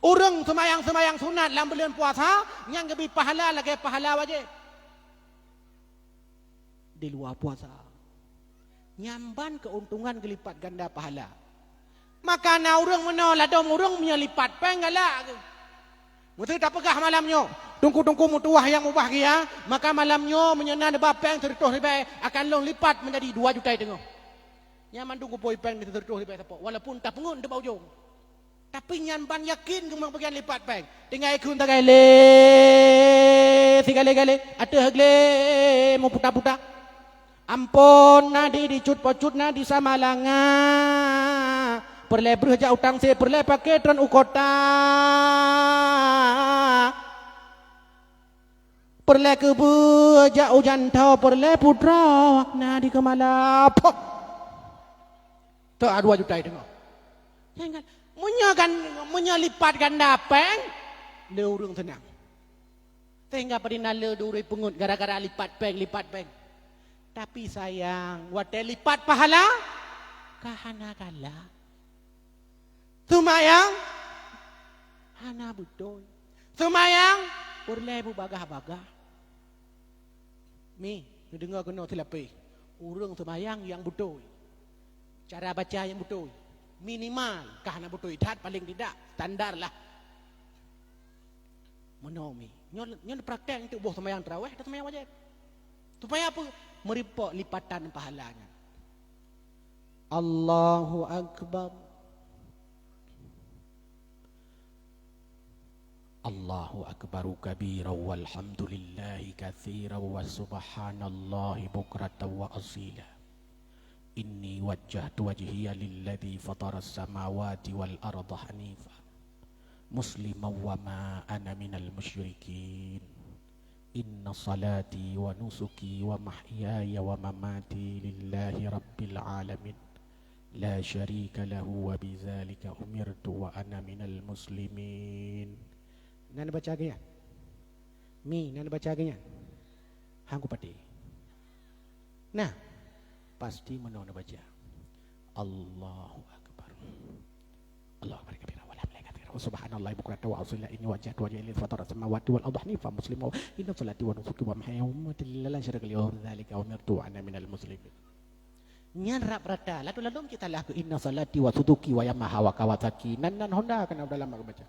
Ureuëng seumayang-seumayang sunat lam buleuen puasa, nyan geubri pahala lagée pahala wajéb. Di luwa puasa, nyan ban keuntungan geulipat ganda pahala. Maka na ureuëng meunoe ladôm ureuëng meunyoe lipat péng galak geuh. Meuseu tapeugah malam nyoe, teungku-teungku meutuwah nyang mubahgia, maka malam nyoe meunyoe na neuba péng sireutoh ribée, akan lôn lipat meunjadi dua juta teungoh. Nyan mandum kupeue péng di sireutoh ribée sapo, walaupun tapeungeut teuba ujong. Tapi nyan ban yakin keumeung bagian lipat péng. Tinggai kheun tagai lé, sigale-gale, ateueh glé meuputa-puta. Ampon na di, di cut po cut na di Samalanga. Peureulée breueh jak u Tangse, peureulée paké tron u kota. Peureulée keubeue jak u Janto, peureulée putroe na di Keumala. Poh! Teu a dua juta teungoh. Meunyoe gan-, meunyoe lipat ganda péng, lé ureuëng seunang. Sehingga padahai na le duri peungeut gara-gara lipat péng, lipat péng. Tapi sayang, watée lipat pahala, ka hana galak. Seumayang, hana beutôi. Seumayang, peureulée beubagah-bagah. Mi, neudeungoe keunoe silapéh. Ureuëng seumayang nyang beutôi. Cara baca nyang beutôi. Minimal, ka hana beutôi that, paling tidak, standar lah. Meunoe mi. Nyoe, nyoe praktek untuk boh seumayang tarawih atau seumayang wajéb. Supaya apa? Meuripok lipatan pahala nyan. Allahu Akbar. Allahu akbaru kabira walhamdulillahi katsira wa subhanallahi bukratan wa asila. Inni wajjahtu wajhiya lilladzi fataras samawati wal arda hanifa musliman wa ma ana minal musyrikin. Inna salati wa nusuki wa mahyaya wa mamati lillahi rabbil alamin. La syarika lahu wa bidzalika umirtu wa ana minal muslimin. Na neubaca lagée nyan? Mi, na neubaca lagée nyan? Han kupatéh. Nah, pasti meunoe neubaca. Allahu Akbar. Allahu Akbar kabira, walhamdulillahi katsira, wa subhanallahi bukratan wa asila. Inni wajjahtu wajhiya lilladzi fatara samawati wal arda hanifan muslima, inna salati wa nusuki wa mahyaya wa mamati lillahi la syarika lahu wa bidzalika umirtu wa ana minal muslimin. Nyan rab rata, lalu-lalu cit salah keu inna salati wa suzuki wa Yamaha wa Kawasaki. Nan, nan Honda kana dalam aku baca.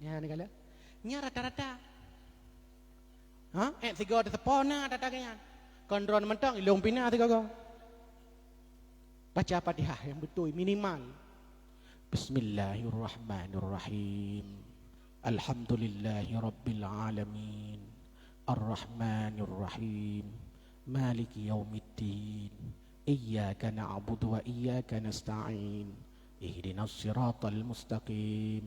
Nyan ni kala. Nyan rata-rata. Ha? Eh, sigoe teuseupona tata nyan. Kon droen mantong, ilong pina sigoe. Baca Fatihah nyang beutôi minimal. Bismillahirrahmanirrahim. Alhamdulillahi rabbil alamin. Arrahmanirrahim. Maliki yaumiddin. Iyyaka na'budu wa iyyaka nasta'in. Ihdinas siratal mustaqim.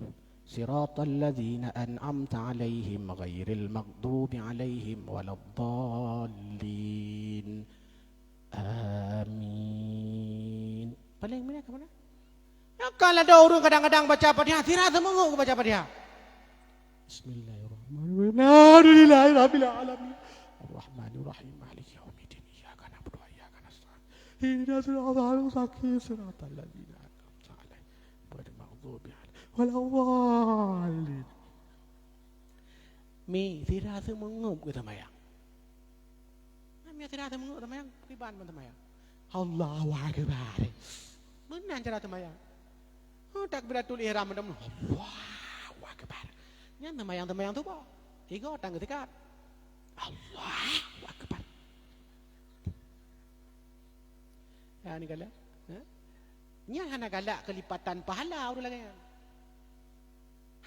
Siratal ladzina an'amta 'alaihim ghairil maghdubi 'alaihim waladdallin. Amin. Paléng mana ka mana? Nyang ka ladôm ureuëng kadang-kadang baca Fatihah, sira seumeungok baca Fatihah. Bismillahirrahmanirrahim. Alhamdulillahirabbil alamin. Arrahmanirrahim. Maliki yaumiddin. Iyyaka na'budu wa iyyaka nasta'in. Ihdinas siratal mustaqim. Siratal ladzina an'amta 'alaihim ghairil maghdubi 'alaihim waladdallin. Mi, sira seumeungeup geuseumayang. Nah, mi sira seumeungeup seumayang, kiban ban seumayang. Allahu Akbar. Meunan cara seumayang. Oh, takbiratul ihram meunan. Allahu Akbar. Nyan seumayang-seumayang suboh. Tiga tan geusikat. Allahu Akbar. Ya, ni galak. Ha? Nyan hana galak keulipatan pahala ureueng lagèe nyan.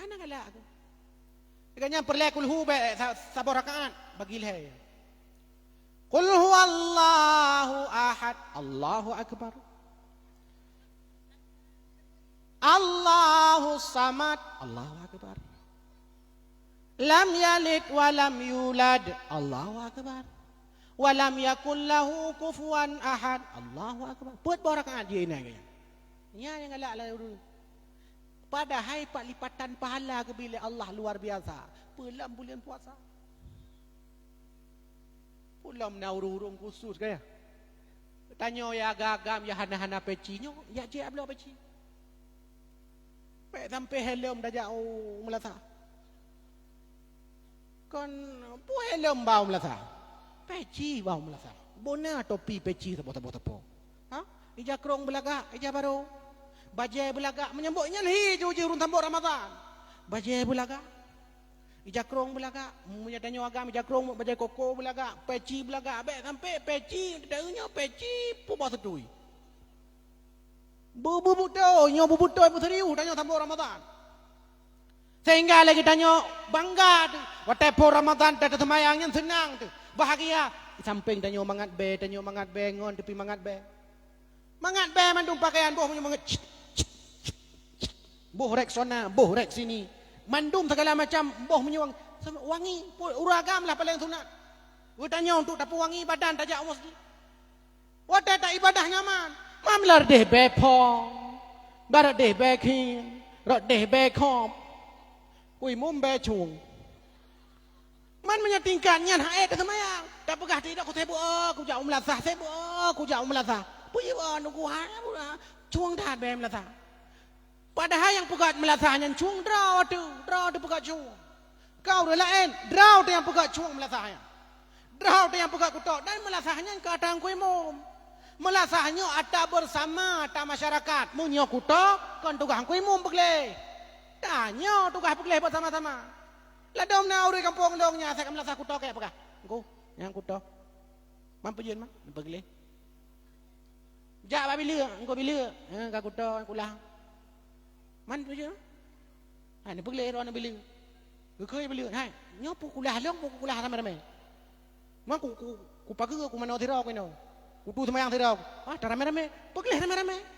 Hana galak aku. Lagèe nyan peureulèe kulhu bèk sa-, saboh rakaat bagi lhèe. Qul huwallahu ahad. Allahu akbar. Allahu samad. Allahu akbar. Lam yalid wa lam yulad. Allahu akbar. Wa lam yakul lahu kufuwan ahad. Allahu akbar. Peuet boh rakaat jih inan geuh nyan. Nyan nyang galak laju. Padahai pat lipatan pahala geubri lé Allah luar biasa. Peue lom buleuen puasa. Peue lom na ureueng-ureueng khusus kaya. Tanyoe ya agam-agam ya hana-hana peci nyoe, ya jeuet bloe peci. Bèk sampoe helom tajak u meulasah. Kon peue helom ba u meulasah? Peci ba u meulasah. Bona topi peci saboh-saboh teupeu. Ha? Ija krong beulagak, ija barô. Bajèe beulagak, meunyoe bôh nyan hi ju jih ureueng sambot Ramadhan. Bajèe beulagak. Ija krong beulagak, meunyoe tanyoe agam ija krong, bajèe koko beulagak, peci beulagak, bèk sampoe peci, teuh nyoe peci peuboh seutui. Beu-, beubeutôi, nyoe beubeutôi meuserius tanyoe sambot Ramadhan. Sehingga lé geutanyoe bangga teuh, watèe phôn Ramadhan teuh teuseumayang nyan seunang teuh, bahagia. Di sampéng tanyoe mangat bèe, tanyoe mangat bèe ngon teupeu mangat bèe. Mangat bèe mandum pakaian boh meunyoe mangat. Boh Rexona, boh Rexini. Mandum segala macam boh meunyoe wangi. Ureueng agam lah paleng sunat. Geutanyoe untuk tapeuwangi badan tajak u masjid. Watèe taibadah nyaman. Mam lardeh bèe phom. Barat deh bèe khin. Rot deh bèe khom. Kui mum bèe chung. Man meunyoe tingkat nyan han ék teuseumayang, tapeugah sidroe, "Ku sibuk, oh, kujak u meulasah, sibuk, oh, kujak u meulasah." Peue jeuet, oh, nunggu hai, cueng that bèe meulasah. Padahai nyang peugöt meulasah nyan cueng droe teuh, droe teuh peugöt cueng. Ka ureueng laén, droe teuh nyang peugöt cueng meulasah nyan. Droe teuh nyang peugöt kutok, dan meulasah nyan ka ata Teungku Imum. Meulasah nyoe ata bersama, ata masyarakat. Meunyoe kutok, kon tugaih Teungku Imum peugleh. Tanyoe tugaih peugleh bersama-sama. Ladôm na ureueng gampông lôn nyan asai ka meulasah kutok kèe peugah, "Teungku, nyan kutok." Man peujeuet man, neupeugleh. Jak bak bileuk, Teungku bileuk, eh, ka kutok kulah. Man peujeuet man. Ha, neupeugleh droe neubileuk. Geukheun bileuk, "Hai, nyoe peue kulah lôn, peue kulah ramé-ramé?" Man ku, ku, kupageue, kumanoe sidroe ku inoe. Kutu seumayang sidroe. Ah, taramé-ramé. Peugleh ramé-ramé.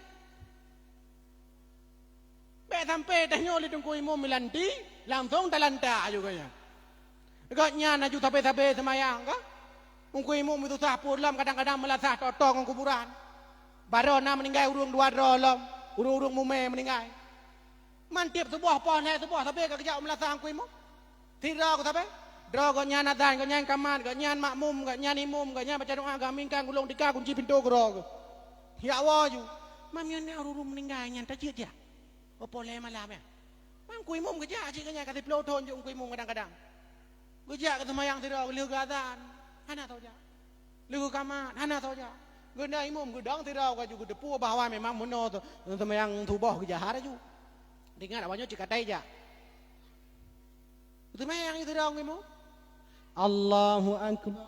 Bèk sampoe tanyoe lé Teungku Imum meulanti, langsong talantak aju geuh nyan. Gobnyan aju sabe-sabe seumayang ka? Teungku Imum susah peuet lom kadang-kadang meulasah tok-tok ngon kuburan. Barô na meuninggai ureueng dua droe lom, ureueng-ureueng mumè meuninggai. Man tiep suboh poh lhèe suboh sabe ka geujak u meulasah Teungku Imum. Sidroe ku sabe, droe gobnyan azan, gobnyan kamat, gobnyan makmum, gobnyan imum, gobnyan baca doa, geuaminkan, gulong tika, kunci pintoe keudroe geuh. Jak woe ju. Man meunyoe na ureueng meuninggai nyan tajeuet jak. Bak poh lhèe malam nyan. Man Teungku Imum geujak cit gobnyan ka siplôh thôn jeuet Teungku Imum kadang-kadang. Geujak geuseumayang sidroe lheueh geuazan. Hana soe jak. Lheueh geukamat, hana soe jak. Geuneuk imum geudong sidroe ka ju geuteupeue bahwa memang meunoe seumayang suboh geujahar aju. Teuingat awak nyoe cit ka tai jak. Seumayang sidroe imum. Allahu Akbar.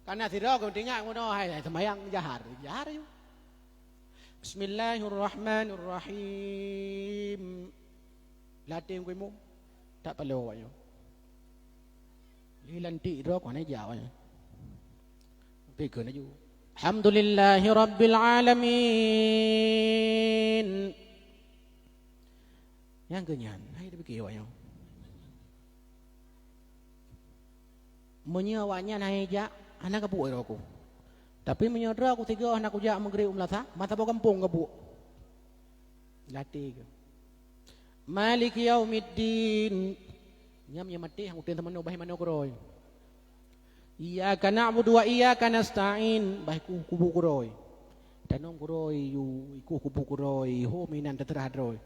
Kana sidroe geuteuingat meunoe hai, hai seumayang jahar, jahar aju. Bismillahirrahmanirrahim. Latih imum. Tak perlu awak nyoe. Di lantik droe keuh hana jak awak nyan. Pikeue laju. Alhamdulillahirabbil alamin. Nyang keu nyan, hai tapike awak nyoe. Meunyoe awak nyan hai jak, hana kabuet droe ku. Tapi meunyoe droe ku sigoe hana kujak meugreb u meulasah, masa boh gampông kabuet. Latih keuh. Maliki yaumiddin. Nyam nyang maté hang uteuen teumanoe bah manoe keudroe. Iyyaka na'budu wa iyyaka nasta'in. Bah ikueh kubu keudroe. Tanom keudroe, yu, ikueh kubu keudroe, ho minan teuseurah droe.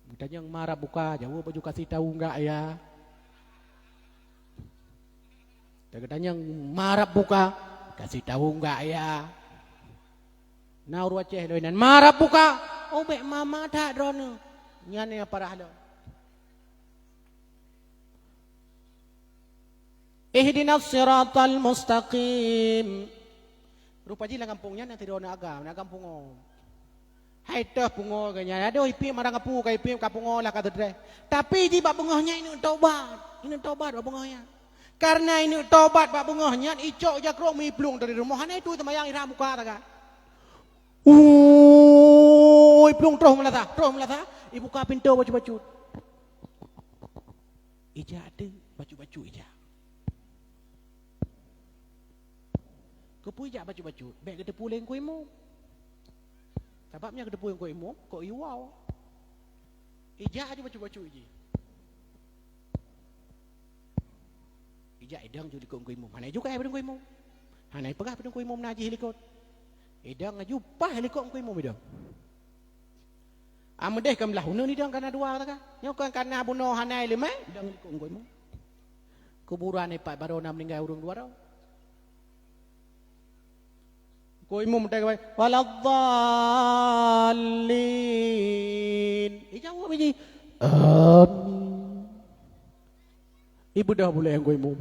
Geutanyong ma rabbuka, jaweueb bak aju kasih tahu enggak ya. Teugeutanyong, "Ma rabbuka?" Kasih tahu enggak ya? Na ureuëng Aceh lôn inan, "Ma rabbuka?" "Oh, bék mama that droeneuh." Nyan nyang parah lom. "Ihdinas siratal mustaqim." Rupa jih lam gampông nyan na sidroe agam, na gampông ngon. Hai toh pungo geuh nyan, adoh ipiep marang apu ka ipiep ka pungo lah ka teutreh. Tapi di bak beungoh nyan ineuk tobat, ineuk tobat bak beungoh nyan. Karena ineuk tobat bak beungoh nyan, icok jakrong miplueng dari rumoh, hana itu seumayang iram buka taga. Ui, plueng troh meulasah, troh meulasah, ibuka pintoe bacut-bacut. Ijak teuk bacut-bacut ijak. Keupeue ijak bacut-bacut? Bék geuteupeue lé Teungku Imum. Sabab nyan geuteupeue Teungku Imum, kok iwoe. Ijak aju bacut-bacut iji. Ijak idong ju likot Teungku Imum. Hana ijukai Teungku Imum. Hana ipeugah Teungku Imum najih likot. Idong aju paih likot Teungku Imum idong. Ameudeh ka meulah uneun idong kana dua taga. Nyoe kon kana bunoe hana ileumé, idong likot Teungku Imum. Kuburan ipat baroe na meuninggai ureuëng dua droe. Teungku Imum meutai keubai, "Waladdallin." Ijaweueb iji, "Amin." Ibeudôh bulée Teungku Imum.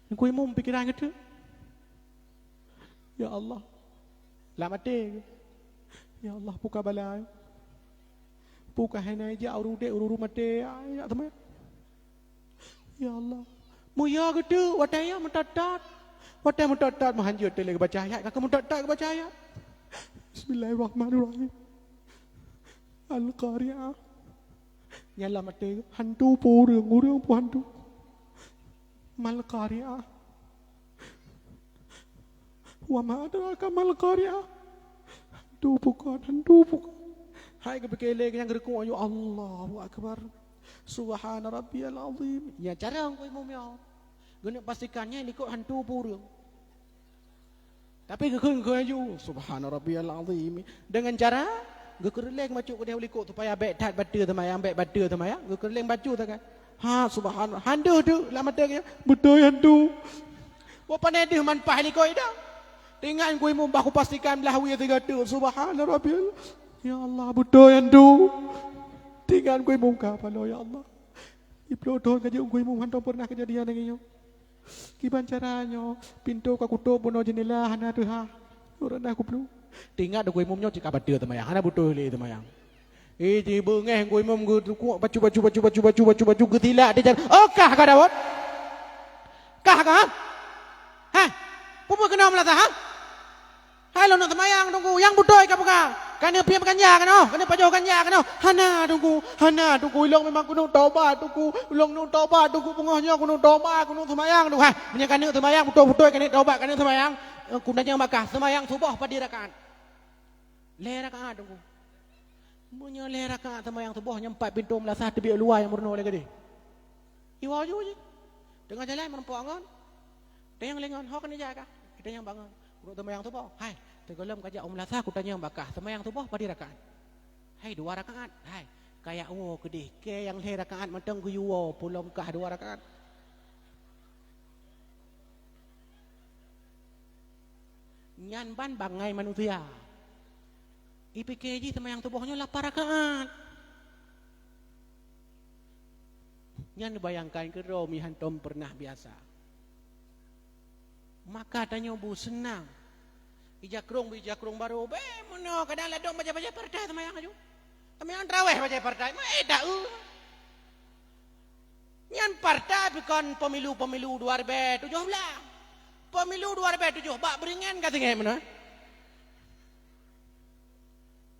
Teungku Imum pikeran geuh teuk. Ya Allah. Lam até geuh. Ya Allah, peue ka bala. Peue ka hana ijak ureuëng udeb, ureuëng maté, ya, ya teuma. Ya Allah. Meuyo geuh teuk, watée nyan meutot-tot. Watée meutot-tot meuhanjeuet teuh lé geubaca ayat, ka keu meutot-tot geubaca ayat. Bismillahirrahmanirrahim. Al-Qari'ah. Nyan lam até, hantu peue ureuëng, ureuëng peue hantu. Mal Qari'ah. Wa ma adraka mal Qari'ah. Hantu peue kon, hantu peue kon. Hai geupike lé nyang geurukuk, "Ya Allahu Akbar. Subhana rabbiyal azim." Nyan cara Teungku Imum nyoe. Geuneuk pastikan nyan likot hantu peue ureuëng. Tapi geukheun-kheun laju, "Subhana rabbiyal azim." Dengan cara geukeureuleng bacut keudeh u likot supaya bék that bateue seumayang, bék bateue seumayang, geukeureuleng bacut sagai. Ha, subhanallah. Hantu tu lam mata dia, beutôi hantu. Wa pane deuh man paih likot idong. Teuingat Teungku Imum bah kupastikan blah wie tiga tu. Subhana rabbiyal. Ya Allah, beutôi hantu. Teuingat Teungku Imum ka paloe, ya Allah. Di ploh thon ka jeuet Teungku Imum hántom peureunah keujadian lagée nyoe. Kiban cara nyoe, pintoe ka kutôb bunoe jeundela hana teuhah. Ureuëng na kuplu. Teuingat Teungku Imum nyoe cit ka bateue teumayang, hana beutôi lé teumayang. Eh, jibeungéh Teungku Imum geurukuk bacut-bacut, bacut-bacut, bacut-bacut, bacut, geutilak di jalan. Oh, kah ka Daud? Kah ka? Hah? Peue keunoe meulasah, ha? Hai lôn neuk seumayang, Teungku, nyang beutôi ka peugah. Ka neuk piep ganja keunoe, ka neuk pajoh ganja keunoe. Hana, Teungku, hana, Teungku, ulôn memang keuneuk tobat, Teungku. Ulôn neuk tobat, Teungku, beungoh nyoe keuneuk tobat, keuneuk seumayang, Teungku. Hai, meunyoe ka neuk seumayang, beutôi-beutôi ka neuk tobat, ka neuk seumayang. Eh, kutanyong bak kah, seumayang suboh padum rakaat? Lhée rakaat, Teungku. Meunyoe lhée rakaat seumayang suboh nyan pat pintoe meulasah teubiet luwa nyang meurunoe lé keudeh. Iwoe ju jih. Teungoh jalan meurumpok ngon. Tanyong lé ngon, "Ho keuneuk jak kah?" Tanyong bak ngon. "Keuneuk seumayang suboh." "Hai, teugohlom ka jak u meulasah kutanyong bak kah, seumayang suboh padum rakaat?" "Hai, dua rakaat." "Hai, kajak woe keudeh, kée nyang lhée rakaat mantong geuyue woe, peulom kah dua rakaat." Nyan ban bangai manusia. Ipike jih seumayang suboh nyoe lapan rakaat. Nyan bayangkan keudroe meuhántom peureunah biasa. Maka tanyoe bu seunang. Ija krong bu ija krong barô, bék meunoe kadang ladôm bajée-bajée partai seumayang aju. Seumayang traweh bajée partai, ma éta eu. Nyan partai bukon pemilu-pemilu dua ribèe tujoh blah. Pemilu dua ribèe tujoh bak beuringan ka singoh meunoe.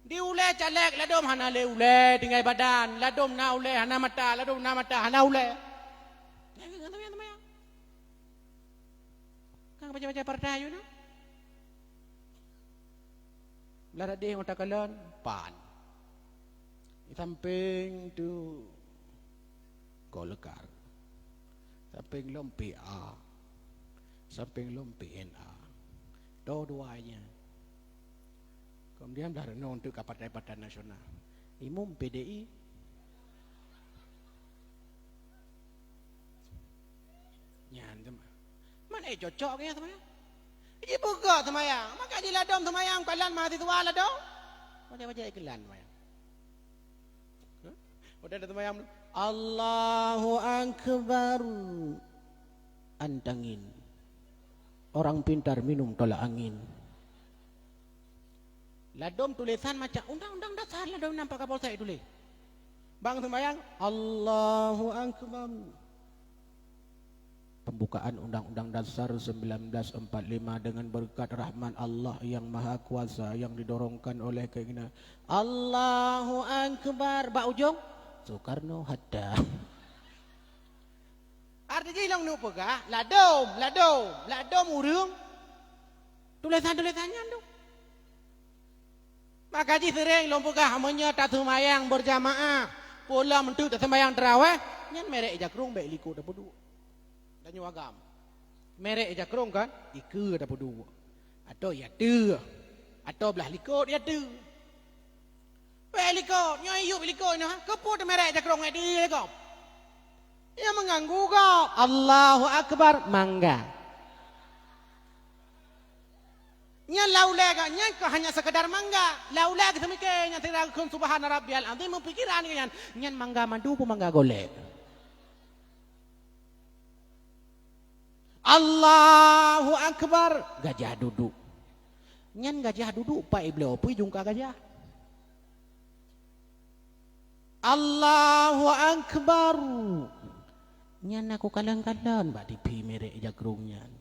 Di ulèe caleg ladôm hana lé ulèe tinggai badan, ladôm na ulèe hana mata, ladôm na mata hana ulèe. Nyan keuh seumayang-seumayang. Kan baca-baca partai you know. Blah tadi ngon takalon pan. Di sampéng tu Golkar. Sampéng lom P A. Sampéng lom P N A. Dua-duanya. Kemudian blah renung tu ka partai-partai nasional. Imum P D I. Eh, cocok keu nyan seumayang. Jipeugah seumayang. Maka jiladom seumayang, kalon mahasiswa ladom. Bajai-bajai iklan seumayang. Hah? Udah ada seumayang, "Allahu Akbar." Antangin. Orang pintar minum tolak angin. Ladom tulisan macam undang-undang dasar ladom nampak Kapolsek tulis. Bang seumayang, "Allahu Akbar." Pembukaan Undang-Undang Dasar sembilan belas empat lima dengan berkat rahmat Allah yang Maha Kuasa yang didorongkan oleh keinginan. Allahu Akbar. Bak ujong, Soekarno Hatta. Arti jih lôn neuk peugah, ladom, ladom, ladom ureuëng tulisan-tulisan nyan tu. Maka jih seuréng lôn peugah, meunyoe taseumayang beurjamaah, pulo meunteuk taseumayang taraweh, nyan merek jakrong bék likot tapeuduek. Tanyoe agam. Merek jakrong kan, ikeue tapeuduek. Atau ya teu. Atau blah likot ya teu. Bék likot, nyoe yub likot nyoe, ha? Keupeue teumerek jakrong ék di likot? Nyan meuganggu gob. Allahu Akbar, mangga. Nyan laulée gak nyan keu hanya sekedar mangga. Laulée geuseumiké nyan sira geukheun subhana rabbiyal azim, meupikiran geuh nyan. Nyan mangga madu peue mangga golek? Allahu Akbar, gajah duduk. Nyan gajah duduk, pai bloe pui jungka gajah. Allahu Akbar. Nyan aku kalon-kalon bak T V merek jakrong nyan.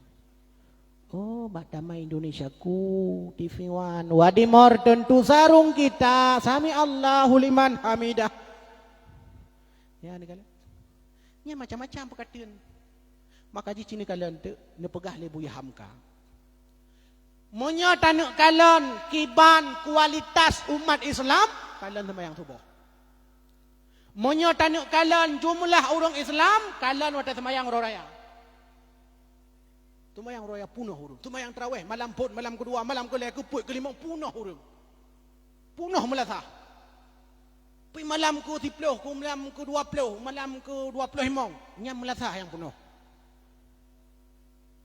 Oh, bak Taman Indonesia ku, T V One. Wadi Mor tentu sarung kita. Sami Allahu liman hamidah. Ya, ni kalon. Nyan macam-macam peukateun. Maka jih cit neukalon teuk neupeugah lé Buya Hamka. Meunyoe taneuk kalon kiban kualitas umat Islam, kalon seumayang suboh. Meunyoe taneuk kalon jumlah ureuëng Islam, kalon watée seumayang uroe raya. Seumayang uroe raya punoh ureuëng. Seumayang taraweh malam phon, malam keudua, malam keulhée, keupeuet, keulimong punoh ureuëng. Punoh meulasah. Pi malam keu siploh, keu malam keu dua ploh, malam keu dua ploh limong, nyan meulasah nyang punoh.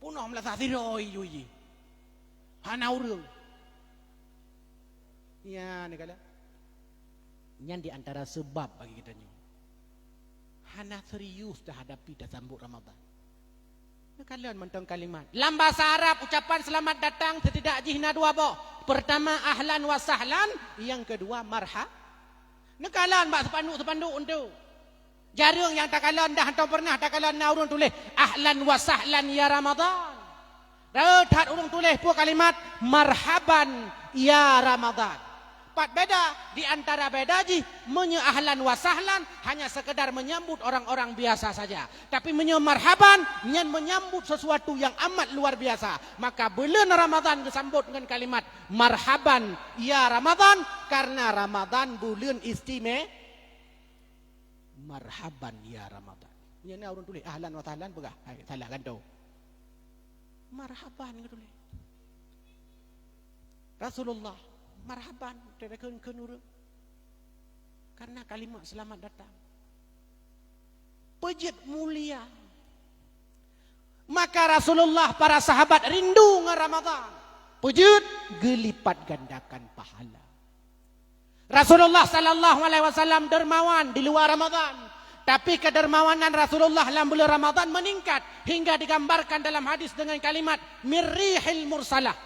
Punoh meulasah sidroe jih. Hana ureuëng. Nyan neukalon. Nyan di antara seubab bagi geutanyoe. Hana serius tahadapi tasambot Ramadhan. Neukalon mantong kalimat. Lam basa Arab, ucapan selamat datang setidak jih na dua boh. Pertama, ahlan wa sahlan. Yang kedua, marhab. Neukalon bak sepanduk-sepanduk untuk. Jareueng nyang takalon, dah hantong pernah takalon na ureuëng tuléh, "Ahlan wa sahlan ya Ramadhan." Rayeuk that ureuëng tuléh peue kalimat, "Marhaban ya Ramadhan." Pat beda, di antara beda jih, meunyoe ahlan wa sahlan hanya sekedar menyambut orang-orang biasa saja. Tapi meunyoe marhaban, nyan menyambut sesuatu yang amat luar biasa. Maka buleuen Ramadhan geusambot ngon kalimat, "Marhaban ya Ramadhan," karena Ramadhan buleuen istime-, Marhaban ya Ramadhan. Nyan na ureuëng tuléh, "Ahlan wa sahlan," peugah. Hai, salah gantoe. Marhaban geutuléh. Rasulullah, marhaban, teuka kheun-kheun ureuëng. Karena kalimat selamat datang. Peujeuet mulia. Maka Rasulullah, para sahabat rindu ngon Ramadhan. Peujeuet geulipat gandakan pahala. Rasulullah sallallahu alaihi wasallam dermawan di luar Ramadhan, tapi kedermawanan Rasulullah lam bulan Ramadhan meningkat hingga digambarkan dalam hadis dengan kalimat mirrihil mursalah.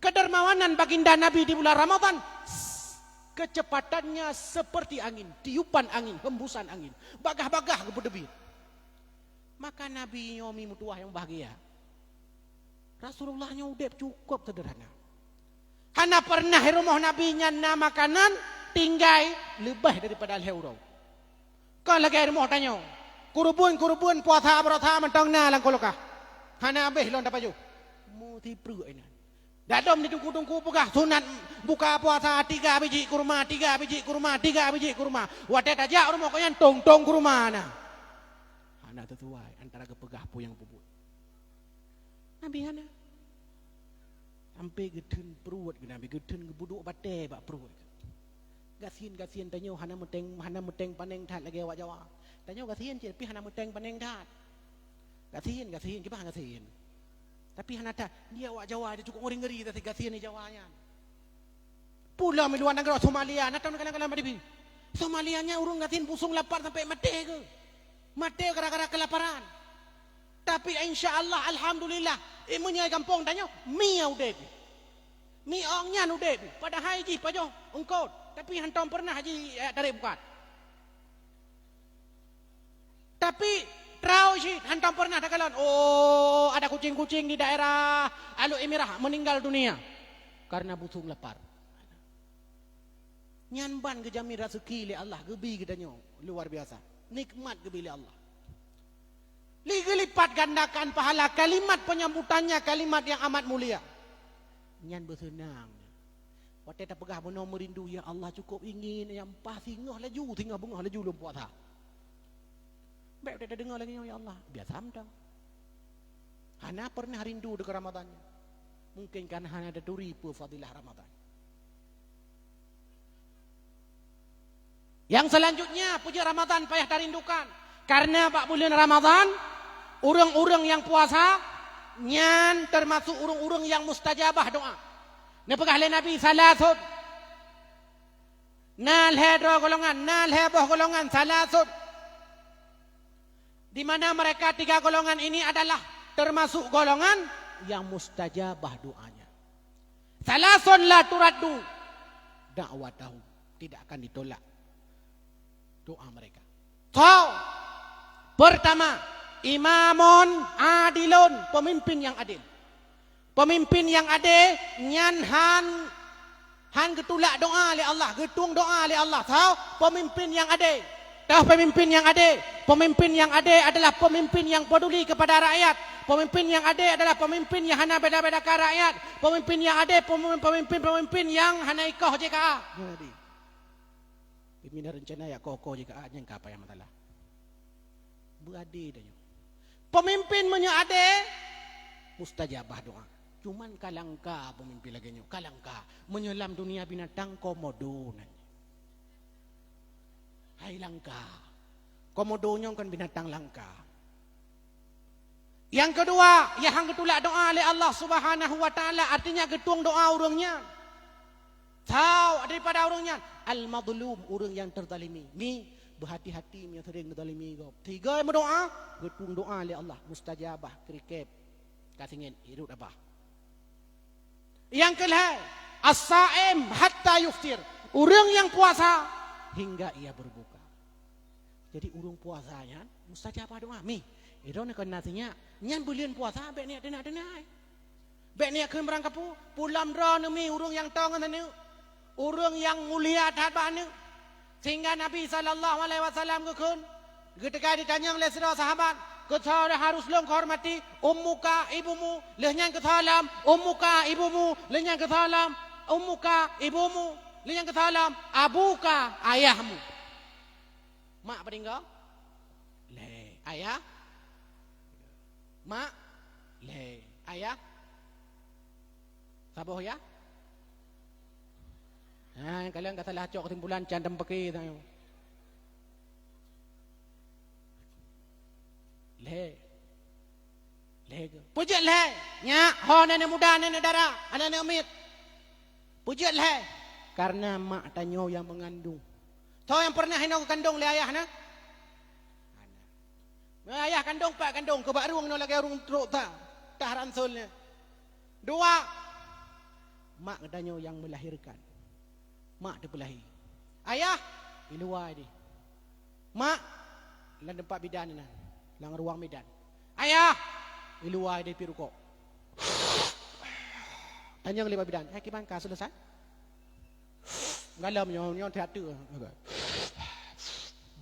Kedermawanan baginda Nabi di bulan Ramadhan, s-, kecepatannya seperti angin, tiupan angin, hembusan angin, bagah-bagah geupeudeubiet. Maka Nabi nyoe mi meutuwah nyang bahgia. Rasulullah nyoe udeb cukup sederhana. Hana pernah di rumoh Nabi nyan na makanan tinggai leubeh daripada lhée uroe. Kon lagée rumoh tanyoe. Kureubeuen-kureubeuen puasa baroesa mantong na lam kulkas. Hana habéh lôn tapajoh. Meusipreuk inan. Dadom di teungku-teungku peugah sunat buka puasa tiga biji kurma, tiga biji kurma, tiga biji kurma. Watée tajak u rumoh gobnyan tong-tong kurma na. Hana sisuai antara geupeugah peue nyang geupeubeuet. Nabi hana. Sampai geutheun pruet geuh Nabi, geutheun geubuduek batée bak pruet. Gasien-gasien tanyoe hana meuténg, hana meuténg paneng that lagée awak Jawa. Tanyoe gasien cit, tapi hana meuténg paneng that. Gasien, gasien, kiban gasien. Tapi hana that, di awak Jawa itu cukup ngeri-ngeri tasi gasien di Jawa nyan. Pulo miluan nanggroe Somalia, na tahu kalam-kalam di Somalia nyan ureuëng gasien busong lapar sampai maté ke. Maté gara-gara kelaparan. Tapi insya Allah, alhamdulillah, eh, meunyoe gampông tanyoe, mi udeb. Mi ong nyan udeb. Padahai jih pajoh eungkot. Tapi hantom pernah jih, eh, tarék bukat. Tapi trau cit hantom pernah takalon, oh, ada kucing-kucing di daerah Alue Mirah meninggal dunia karena busong lapar. Nyan ban geujamin raseuki lé Allah, geubi geutanyoe luar biasa. Nikmat geubi lé Allah. Li geulipat gandakan pahala kalimat penyambutannya, kalimat yang amat mulia. Nyan beuseunang. Watée tapeugah bunoe meurindu, "Ya Allah, cukup ingin nyang paih singoh laju, singoh beungoh laju lôn puasa." Bék tadeungoe lagée nyoe, "Ya Allah, biasa mantong." Hana pernah rindu deungon Ramadan nyan. Mungkin karena hana taturi peue fadilah Ramadan. Yang selanjutnya, peue jeuet Ramadan payah tarindukan? Karena bak buleuen Ramadan, ureuëng-ureuëng nyang puasa nyan teumasuk ureuëng-ureuëng nyang mustajabah doa. Neupeugah lé Nabi, "Salasun." Na lhée droe golongan, na lhée boh golongan, salasun. Di mana mereka tiga golongan ini adalah termasuk golongan yang mustajabah doanya. Salasun la turaddu da'watuhum. Tidak akan ditolak doa mereka. So, pertama, imamun adilun, pemimpin yang adil. Pemimpin nyang adé nyan han, han geutulak doa lé Allah, geutueng doa lé Allah. Tho, pemimpin nyang adé. Tho, pemimpin nyang adé. Pemimpin nyang adé adalah pemimpin yang peduli kepada rakyat. Pemimpin nyang adé adalah pemimpin yang hana beda-bedakan rakyat. Pemimpin nyang adé, pemi-, pemimpin-pemimpin yang hana ikoh J K A. Jadi, pimpinan rencana ya koh-koh J K A nyang ka payah masalah. Beuadé tanyoe. Pemimpin meunyoe adé, mustajabah doa. Cuman ka langka pemimpin lagée nyoe, ka langka. Meunyoe lam dunia binatang, komodo nan. Hai langka. Komodo nyoe kan binatang langka. Yang kedua, nyang han geutulak doa lé Allah Subhanahu wa Taala, artinya geutueng doa ureuëng nyan. Tho, daripada ureuëng nyan, al-mazlum, ureuëng nyang teuzalimi. Mi, beuhati-hati meunyoe sering geuzalimi gob. Sigoe meudoa, geutueng doa lé Allah, mustajabah, krikéb. Ka singiet, irot abah. Nyang keulhée, as-saim hatta yuftir, ureuëng nyang puasa hingga ia berbuka. Jadi ureuëng puasa nyan mustajabah doa. Mi, idong kon na sinyak, nyan buleuen puasa bék niat teunak-teunak. Bék niat kheun barangkapeue, pulam droeneuh mi ureuëng nyang toe ngon aneuk, ureuëng nyang mulia that bak aneuk. Sehingga Nabi sallallahu alaihi wasallam geukheun, geuteuka jitanyong lé sidroe sahabat, "Keusoe harus lôn kuhormati, ummuka, ibumu, lheueh nyan keusoe lom, ummuka, ibumu, lheueh nyan keusoe lom, ummuka, ibumu, lheueh nyan keusoe lom, abuka, ayahmu." Mak padum goe? Lhée. Ayah? Mak? Lhée. Ayah? Saboh ya? Ha, kalian ka salah cok kesimpulan can tampeuke tanyoe. Lhée. Lhée ke? Peue jeuet lhée? Nyak, ho nenek muda, nenek dara, aneuk-aneuk miet. Peue jeuet lhée? Karena mak tanyoe nyang meungandong. Soe nyang pernah inoe geukandong lé ayah na? Hana. Meunyoe ayah kandong, pat kandong, keubah rueng nyoe lagée rueng trok ta, tah ransol nyoe. Dua, mak geutanyoe nyang meulahirkan. Mak teupeulahé. Ayah, di luwa deh. Mak, lam teumpat bidan inan, lam ruang bidan. Ayah, di luwa deh, piep rukok. Tanyong lé bak bidan, "Eh, kiban ka seuleusai?" Galom nyoe, nyoe teater.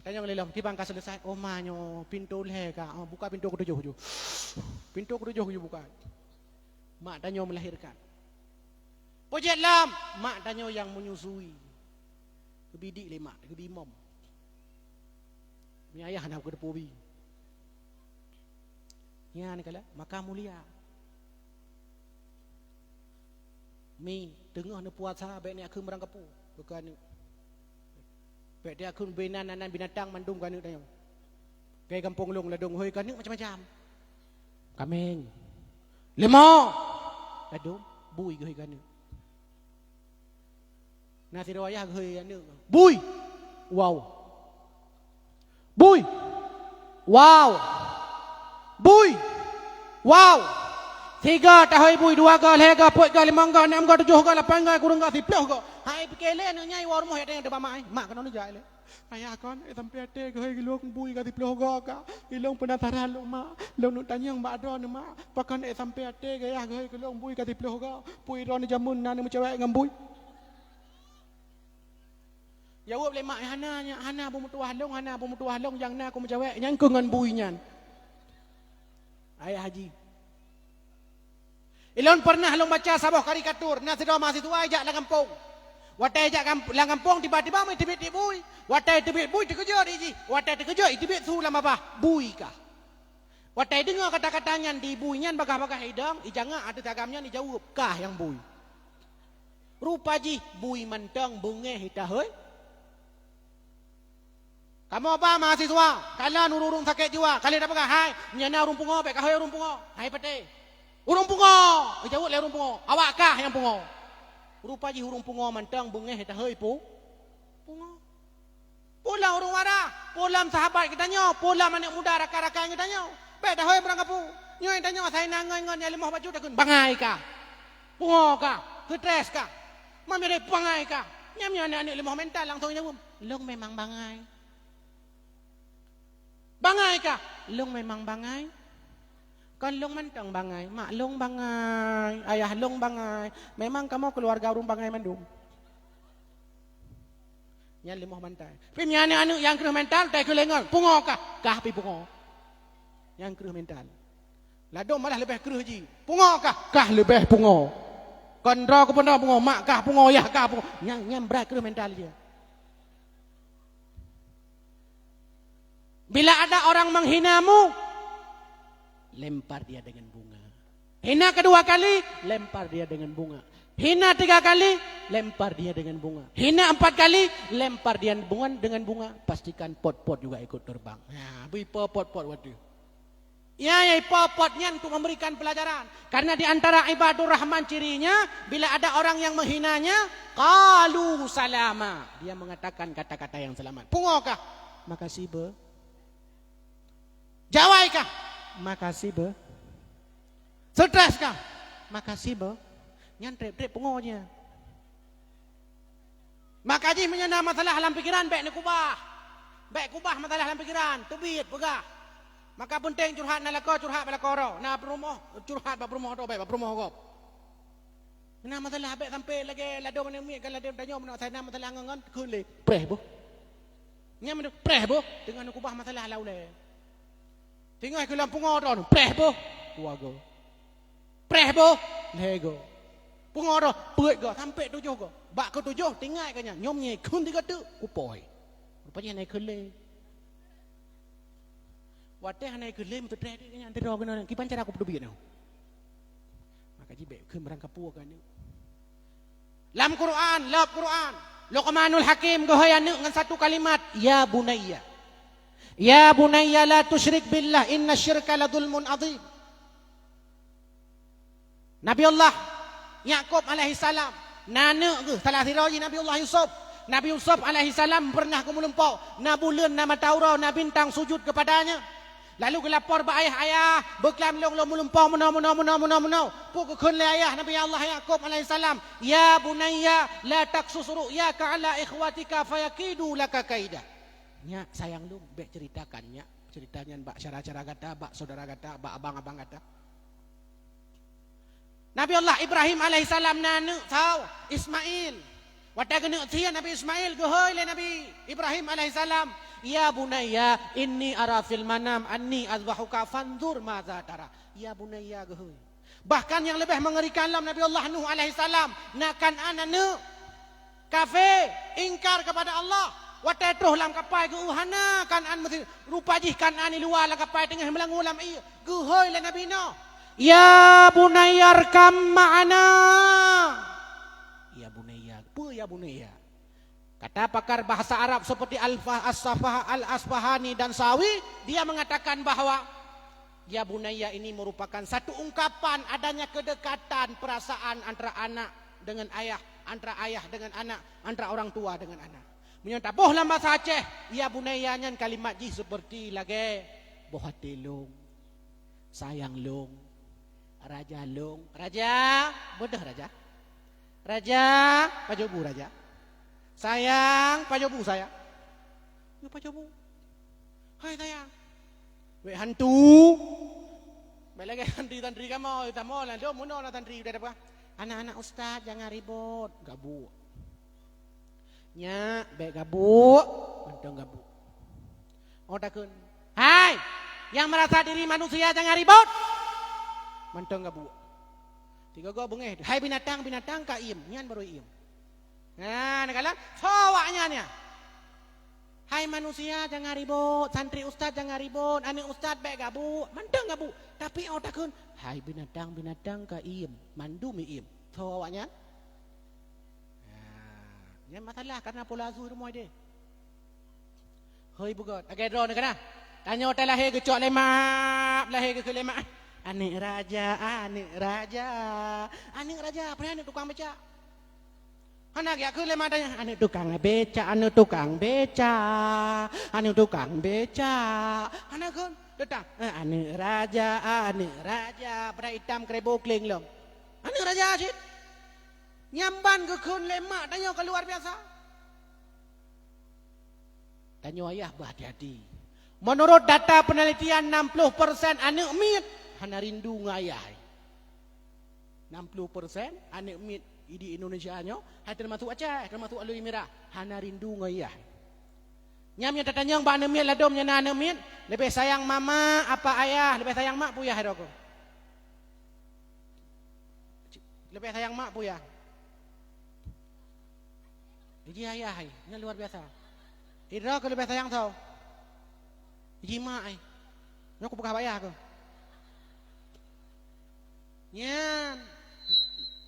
Tanyong lé lom, "Kiban ka seuleusai?" "Oh, ma nyoe, pintoe lhée ka. Oh, buka pintoe keutujoh ju." Pintoe keutujoh ju buka. Mak tanyoe melahirkan. Peue jeuet lom, mak tanyoe nyang menyusui. Geubi dik lé mak, geubi mom. Mi ayah na keuteupeu bi. Nyan kala, maka mulia. Mi, teungoh neupuasa, bék neukheun barangkapeue, keu aneuk. Bék neukheun binan, aneuk binatang mandum keu aneuk tanyoe. Gai gampông lôn ladôm, hôi, keu aneuk macam-macam. Amin. Lima. Ladôm, bui geuhôi keu aneuk. Na sidroe ayah geuhôi aneuk, "Bui!" "Wow!" "Bui!" "Wow!" "Bui!" "Wow!" Sigoe tahôi bui, dua goe, lhèe goe, peuet goe, limong goe, nam goe, tujoh goe, lapan goe, kureueng goe, siplôh goe. Hai pike lé aneuk nyan, iwoe rumoh jak tanyong teuma mak, "Mak, keunoe neujak lé?" "Ayah kon, eh, sampoe até geuhôi lôn bui ka siplôh goe ka. Ilôn penasaran lôn mak, lôn neuk tanyong bak droeneuh mak, pakon eh sampoe até geuh ayah geuhôi keu lôn bui ka siplôh goe. Peue droeneuh jameun na neumeucewek ngon bui?" Jaweueb lé mak, "Hana nyan, hana beumeutuwah lôn, hana beumeutuwah lôn, nyang na kumeucewek nyan keuh ngon bui nyan." Ayah haji. Ilôn peureunah lôn baca saboh karikatur, na sidroe mahasiswa ijak lam gampông. Watèe ijak gam-, lam gampông, tiba-tiba meuteubiet tiek bui. Watèe teubiet bui, teukeujot jih. Watèe teukeujot, iteubiet su lam babah, bui kah. Watèe deungö kata-kata nyan di bui nyan, bagaih-bagaih idong, ijangak ateueh agam nyan, ijaweueb, "Kah nyang bui." Rupa jih bui mantong, beungéh itahôi. Kamoe ba mahasiswa, kalon ureueng-ureueng sakét jiwa, ka lheueh tapeugah, "Hai, nyan na ureueng pungo, bèk kahôi ureueng pungo." "Hai patéh?" "Ureueng pungo!" Ijaweueb lé ureueng pungo, "Awak kah nyang pungo." Rupa jih ureueng pungo mantong, beungéh tahôi pu-, pungo. Peue lom ureueng wara, peue lom sahabat geutanyoe, peue lom aneuk muda rakan-rakan geutanyoe. Bèk tahôi meurangkapeue. Nyoe tanyoe asai na ngon-ngon nyang leumoh bacut takheun, "Bangai kah? Pungo kah? Stres kah? Meunyoe bangai kah?" Nyan meunyoe aneuk-aneuk leumoh mental langsong jaweueb, "Lôn memang bangai." "Bangai kah?" "Lôn memang bangai. Kon lôn mantong bangai, mak lôn bangai, ayah lôn bangai. Memang kamoe keuluwarga ureueng bangai mandum." Nyan leumoh mental. Tapi meunyoe aneuk-aneuk nyang kreueh mental, tai keulengon, "Pungo kah?" "Kah pi pungo." Nyang kreueh mental. Ladôm malah leubeh kreueh jih. "Pungo kah?" "Kah leubeh pungo." "Kon droe keuh pungo, mak kah pungo, yah kah pungo." Nyan, nyan brat kreueh mental jih. Bila ada orang menghinamu, lempar dia dengan bunga. Hina kedua kali, lempar dia dengan bunga. Hina tiga kali, lempar dia dengan bunga. Hina empat kali, lempar dia bunga dengan bunga. Pastikan pot-pot juga ikut terbang. Nah, bui pot-pot waktu. Ya, ya, pot-pot nyan untuk memberikan pelajaran. Karena di antara ibadur rahman cirinya, bila ada orang yang menghinanya, qalu salama. Dia mengatakan kata-kata yang selamat. Pungo kah? Makasih, beuh. Jawai kah? Makasih, beuh. Stres kah? Makasih, beuh. Nyan trép-trép pungo jih. Maka jih meunyoe na masalah lam pikeran, bèk neukubah. Bèk kubah masalah lam pikeran, teubiet peugah. Maka peunteng curhat na lakoe, curhat bak lakoe droe. Na peurumoh, curhat bak peurumoh droe, bèk bak peurumoh gob. Na masalah bèk sampai lagèe ladôm aneuk miet, kan ladôm tanyoe meunan, asai na masalah ngon, ngon kheun lé, "Preh boh." Nyan meunan, "Preh boh." Teungoh neukubah masalah lam ulèe. Teungoh keu lam pungo droe, "Preh boh." Dua go. "Preh boh." Lhèe go. Pungo droe, peuet go. Sampai tujoh go. Bak keutujoh, teuingat keu nyan. Nyoe meunyoe kheun tiga teuk, kupôi. Rupajih hana kheun lé. Watèe hana kheun lé, meuteutreh teuk nyan, teudroe keunoe, kiban cara kupeuteubiet nyoe. Maka jih bèk kheun barangkapeue keu aneuk. Lam Quran, lam Quran, Luqmanul Hakim geuhôi aneuk ngon satu kalimat, "Ya bunayya. Ya bunayya la tusyrik billah, inna syirka la zulmun azim." Nabi Allah Yakub alaihissalam, na aneuk geuh, salah sidroe jih Nabi Allah Yusuf. Nabi Yusuf alaihissalam pernah geumeulumpo, na buleuen, na mata uroe, na bintang sujud kepadanya. Lalu geulapor bak ayah, "Ayah, beuklam lôn, lôn meulumpo meunoe, meunoe, meunoe, meunoe, meunoe." Peue geukheun lé ayah Nabi Allah Yakub alaihissalam, "Ya bunayya, la taqsus ru'yaka ala ikhwatika fayakidu laka kaida." Nyak, sayang lôn, bèk ceritakan nyak cerita nyan bak syedara-syedara gata, bak syedara gata, bak abang-abang gata. Nabi Allah Ibrahim alaihissalam na aneuk, soe? Ismail. Watèe geuneuk sie Nabi Ismail, geuhôi lé Nabi Ibrahim alaihissalam, "Ya bunayya, inni ara fil manam anni azbahuka fanzur madza tara." Ya bunayya, geuhôi. Bahkan nyang leubeh meungerikan lom, Nabi Allah Nuh alaihissalam na Kan'an aneuk. Kafé, ingkar kepada Allah. Watèe troh lam kapai geu-, hana Kan'an meusi-, rupa jih Kan'an di luwa lam kapai teungoh meulangue lam ié. Geuhôi lé Nabi Nuh, "Ya bunayya rkam ma'ana." Ya bunayya, peue ya bunayya? Kata pakar bahasa Arab seperti Al-Fa-, As-Safa-, Al-Asfahani dan Sawi, dia mengatakan bahwa Ya bunayya ini merupakan satu ungkapan adanya kedekatan perasaan antara anak dengan ayah, antara ayah dengan anak, antara orang tua dengan anak. Meunyoe taboh lam basa Aceh, ya bunayya nyan kalimat jih seperti lagée boh até lôn, sayang lôn, raja lôn. Raja, beudôh raja. Raja, pajoh bu raja. Sayang, pajoh bu sayang. Nyoe pajoh bu. Hai sayang. Wek hantu. Bèk lagèe santri-santri kamoe, tamoe ladôm meunoe na santri udah dapat. Anak-anak ustaz jangan ribut, gabuk. Nyak, bèk gabuk, mantong gabuk. Oh takheun, "Hai, yang merasa diri manusia jangan ribut." Mantong gabuk. Tiga go beungéh, "Hai binatang, binatang ka iem." Nyan baru iem. Nah, neukalon, so awaknyan nyan. "Hai manusia, jangan ribut. Santri ustaz, jangan ribut. Aneuk ustaz, bèk gabuk." Mantong gabuk. Tapi oh takheun, "Hai binatang, binatang ka iem." Mandum iem. So awaknyan. Nah, nyan masalah karena pola asuh rumoh deh. Hoi beugot, lagèe droeneuh kana. Tanyoe talahé geucok lé mak, lahé geukheun lé mak. Aneuk raja, aneuk raja, aneuk raja, padahai aneuk tukang becak. Hana geukheun lé mak tanyoe, aneuk tukang becak, aneuk tukang becak, aneuk tukang becak. Hana kheun, teutap, eh, aneuk raja, aneuk raja, padahai itam keureubo kléng lom. Aneuk raja cit. Nyan ban geukheun lé mak tanyoe ka luar biasa. Tanyoe ayah beuhati-hati. Meunurot data peunelitian, enam puluh persen aneuk miet hana rindu ngon ayah. Enam puluh persen aneuk miet di Indonesia nyoe, hai teumasuk Aceh, teumasuk Alue Mirah, hana rindu ngon ayah. Nyan meunyoe tatanyong bak aneuk miet ladôm nyan na aneuk miet, leubeh sayang mama apa ayah, leubeh sayang mak peue yah droe keuh? Leubeh sayang mak peue yah? Jih ayah hai, nyan luar biasa. Idroe keuh leubeh sayang soe? Jih mak hai. Nyoe kupeugah bak ayah keuh. Nyan,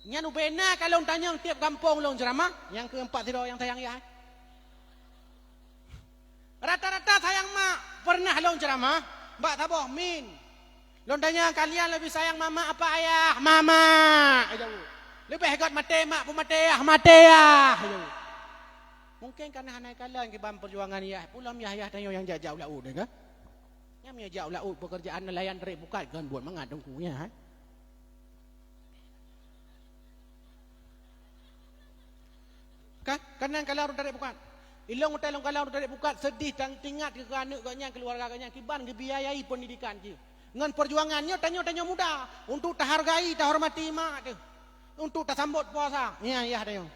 nyan ubena ka lôn tanyong tiep gampông lôn ceuramah, nyang keu empat sidroe nyang sayang yah hai. Rata-rata sayang mak, pernah lôn ceuramah bak saboh min. Lôn tanyong, "Kalian lebih sayang mama apa ayah?" "Mama," jaweueb. "Leubeh göt maté mak peumaté ayah?" "Maté ayah," jaweueb. Mungken karena hana kalon kiban peujuangan yah, peulom yah-yah tanyoe nyang jak-jak u laôt deh ka. Nyang meunyo jak u laôt peukeurjaan neulayan tarék pukat kon buet mangat teungku nyan. Kan? Kan nyan kalon ureueng tarék pukat. Ilong utai lôn kalon ureueng tarék pukat, seudeh dan teuingat keu aneuk gobnyan, keuluwarga gobnyan, kiban geubiayai peundidikan jih. Ngon peujuangan nyoe tanyoe, tanyoe muda, untuk tahargai, tahormati mak teuh. Untuk tasambot puasa, nyan yah tanyoe.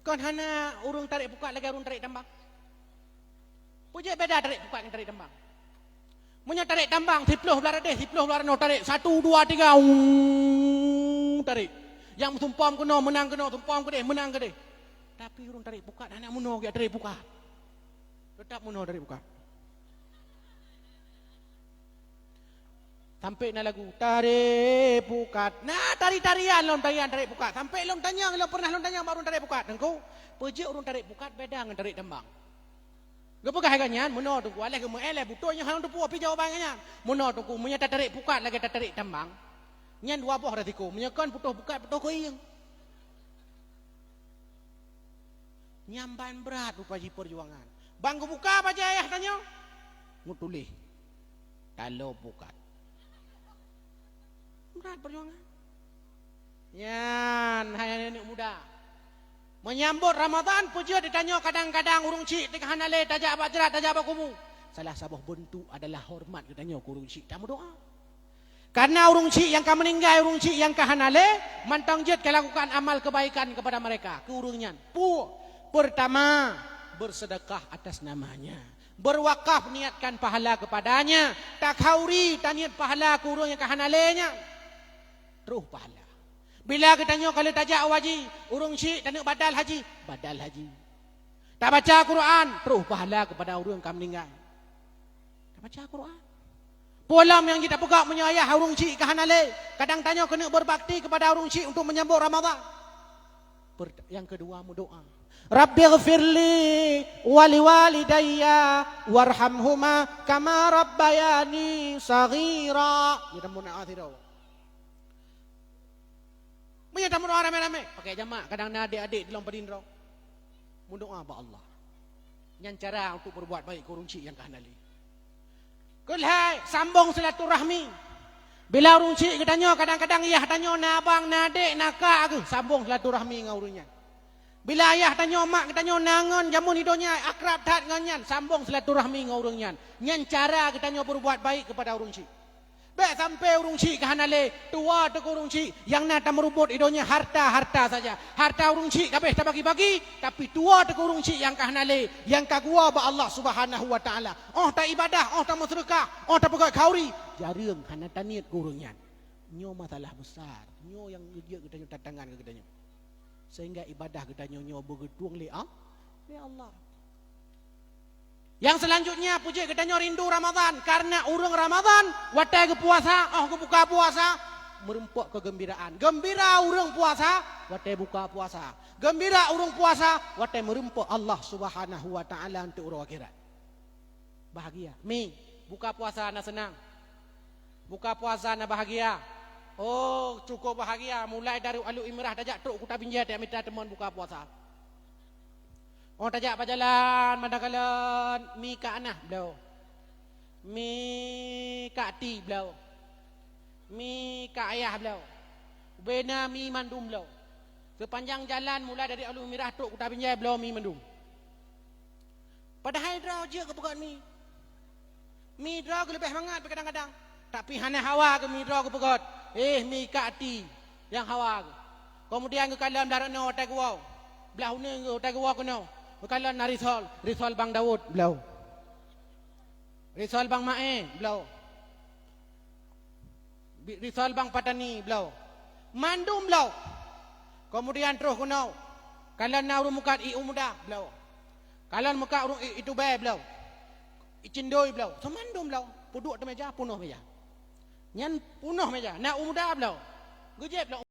Kon hana ureueng tarék pukat lagèe ureueng tarék tambang. Peue jeuet beda tarék pukat ngon tarék tambang? Meunyoe tarék tambang, siploh blah radeh, siploh blah ranoe tarék, satu, dua, tiga, ung, tarék. Nyang meusumpom keunoe, meunang keunoe, sumpom keudeh, meunang keudeh. Tapi ureueng tarék pukat hana meunoe geujak tarék pukat. Teutap meunoe tarék pukat. Sampai na lagu, "Tarék pukat." Na tari-tarian lom tarian tarék pukat. Sampai lom tanyong, lom pernah lom tanyong bak ureueng tarék pukat, "Teungku, peue jeuet ureueng tarék pukat beda ngon tarék tambang?" Geupeugah lagèe nyan, "Meunoe Teungku, alah geumeu'èn lé butôi nyoe hana teupeu pi jawaban nyan." "Meunoe Teungku, meunyoe tatarék pukat lagèe tatarék tambang, nyan dua boh resiko. Meunyoe kon putôh pukat, putôh keuieng." Nyan ban brat rupa jih peujuangan. Ban geubuka bajèe ayah tanyoe, meutuléh, "Talo pukat." Brat peujuangan. Nyan, hai aneuk muda. Menyambot Ramadan, peue jeuet ditanyoe kadang-kadang ureueng chik teuka hana lé tajak bak jrat, tajak bak kubu. Salah saboh beuntuk adalah hormat geutanyoe keu ureueng chik, tameudoa. Karena ureueng chik nyang ka meuninggai, ureueng chik nyang ka hana lé, mantong jeuet kalakukan amal kebaikan kepada mereka, keu ureueng nyan. Peue? Pertama, bersedekah atas namanya. Berwakaf, niatkan pahala kepadanya. Takhauri, taniet pahala keu ureueng nyang ka hana lé nyan. Troh pahala. Bila geutanyoe ka lheueh tajak u haji, ureueng chik taneuk badal haji, badal haji. Tabaca Quran, troh pahala kepada ureueng ka meuninggai. Tabaca Quran. Peue lom nyang jiteupeugah meunyoe ayah ureueng chik ka hana lé, kadang tanyoe keuneuk berbakti kepada ureueng chik untuk menyambut Ramadan. Per-, nyang keudua, meudoa. Rabbighfirli wa liwalidayya warhamhuma kama rabbayani shaghira. Ya, tamu na akhiro. Meunyoe tameudoa ramé-ramé, pakai jamak, kadang na adék-adék dilom padum droe. Meudoa bak Allah. Nyan cara untuk berbuat baik keu ureuëng chik nyang ka hana lé. Keulhai, sambong silaturahmi. Bila ureuëng chik geutanyoe, kadang-kadang yah tanyoe na abang, na adék, na kak geuh, sambong silaturahmi ngon ureuëng nyan. Bila ayah tanyoe, mak geutanyoe na ngon jameun i donya akrab that ngon nyan, sambong silaturahmi ngon ureuëng nyan. Nyan cara geutanyoe berbuat baik kepada ureuëng chik. Bék sampai ureuëng chik ka hana lé, tuwoe teuh keu ureuëng chik, nyang na tameureubeut i donya harta-harta saja. Harta ureuëng chik ka abéh tabagi-bagi, tapi tuwoe teuh keu ureuëng chik nyang ka hana lé, nyang ka geuwoe bak Allah Subhanahu wa Taala. Óh taibadah, óh tameuseudeukah, óh tapeugét khauri, jareueng hana taniet keu ureuëng nyan. Nyoe masalah besar. Nyoe nyang geujeuet geutanyoe tantangan keu geutanyoe. Sehingga ibadah geutanyoe nyoe beugeutueng lé Al-, lé Allah. Nyang seulanjutnya, peue jeuet geutanyoe rindu Ramadhan, karena ureuëng Ramadhan watée geupuasa, óh geubuka puasa, meurumpok keugeumbiraan. Geumbira ureuëng puasa watée buka puasa. Geumbira ureuëng puasa watée meurumpok Allah Subhanahu wa Taala untuk uroe akhirat. Bahagia. Mi, buka puasa na seunang. Buka puasa na bahagia. Oh, cukup bahagia. Mulai dari Alu Imrah tajak trok Kuta Binjai tajak mita teumon buka puasa. Oh, tajak bak jalan, mata kalon, mi kak Anah bloe. Mi kak Ti bloe. Mi kak Ayah bloe. Bubena mi mandum bloe. Sepanjang jalan mulai dari Alu Imrah trok Kuta Binjai bloe mi mandum. Padahai droe jeuet geupeugét mi. Mi droe geuleubeh mangat pih kadang-kadang. Tapi hana hawa geuh mi droe geupeugét. Eh, mi kak Ti nyang hawa geuh. Keumudian geukalon blah reunoe watée geuwoe. Blah uneuen geuh watée geuwoe keunoe. Geukalon na risol, risol Bang Daud bloe. Risol Bang Mae bloe. Bi-, risol Bang Patani bloe. Mandum bloe. Keumudian troh keunoe. Kalon na ureuëng meukat ié muda bloe. Kalon meukat ureuëng i-, ié tubée bloe. Ié cindoi bloe. Seumandum bloe. Peuduek ateueh meja, peunoh meja. Nyan peunoh meja. Na ureuëng muda bloe. Geujieb bloe.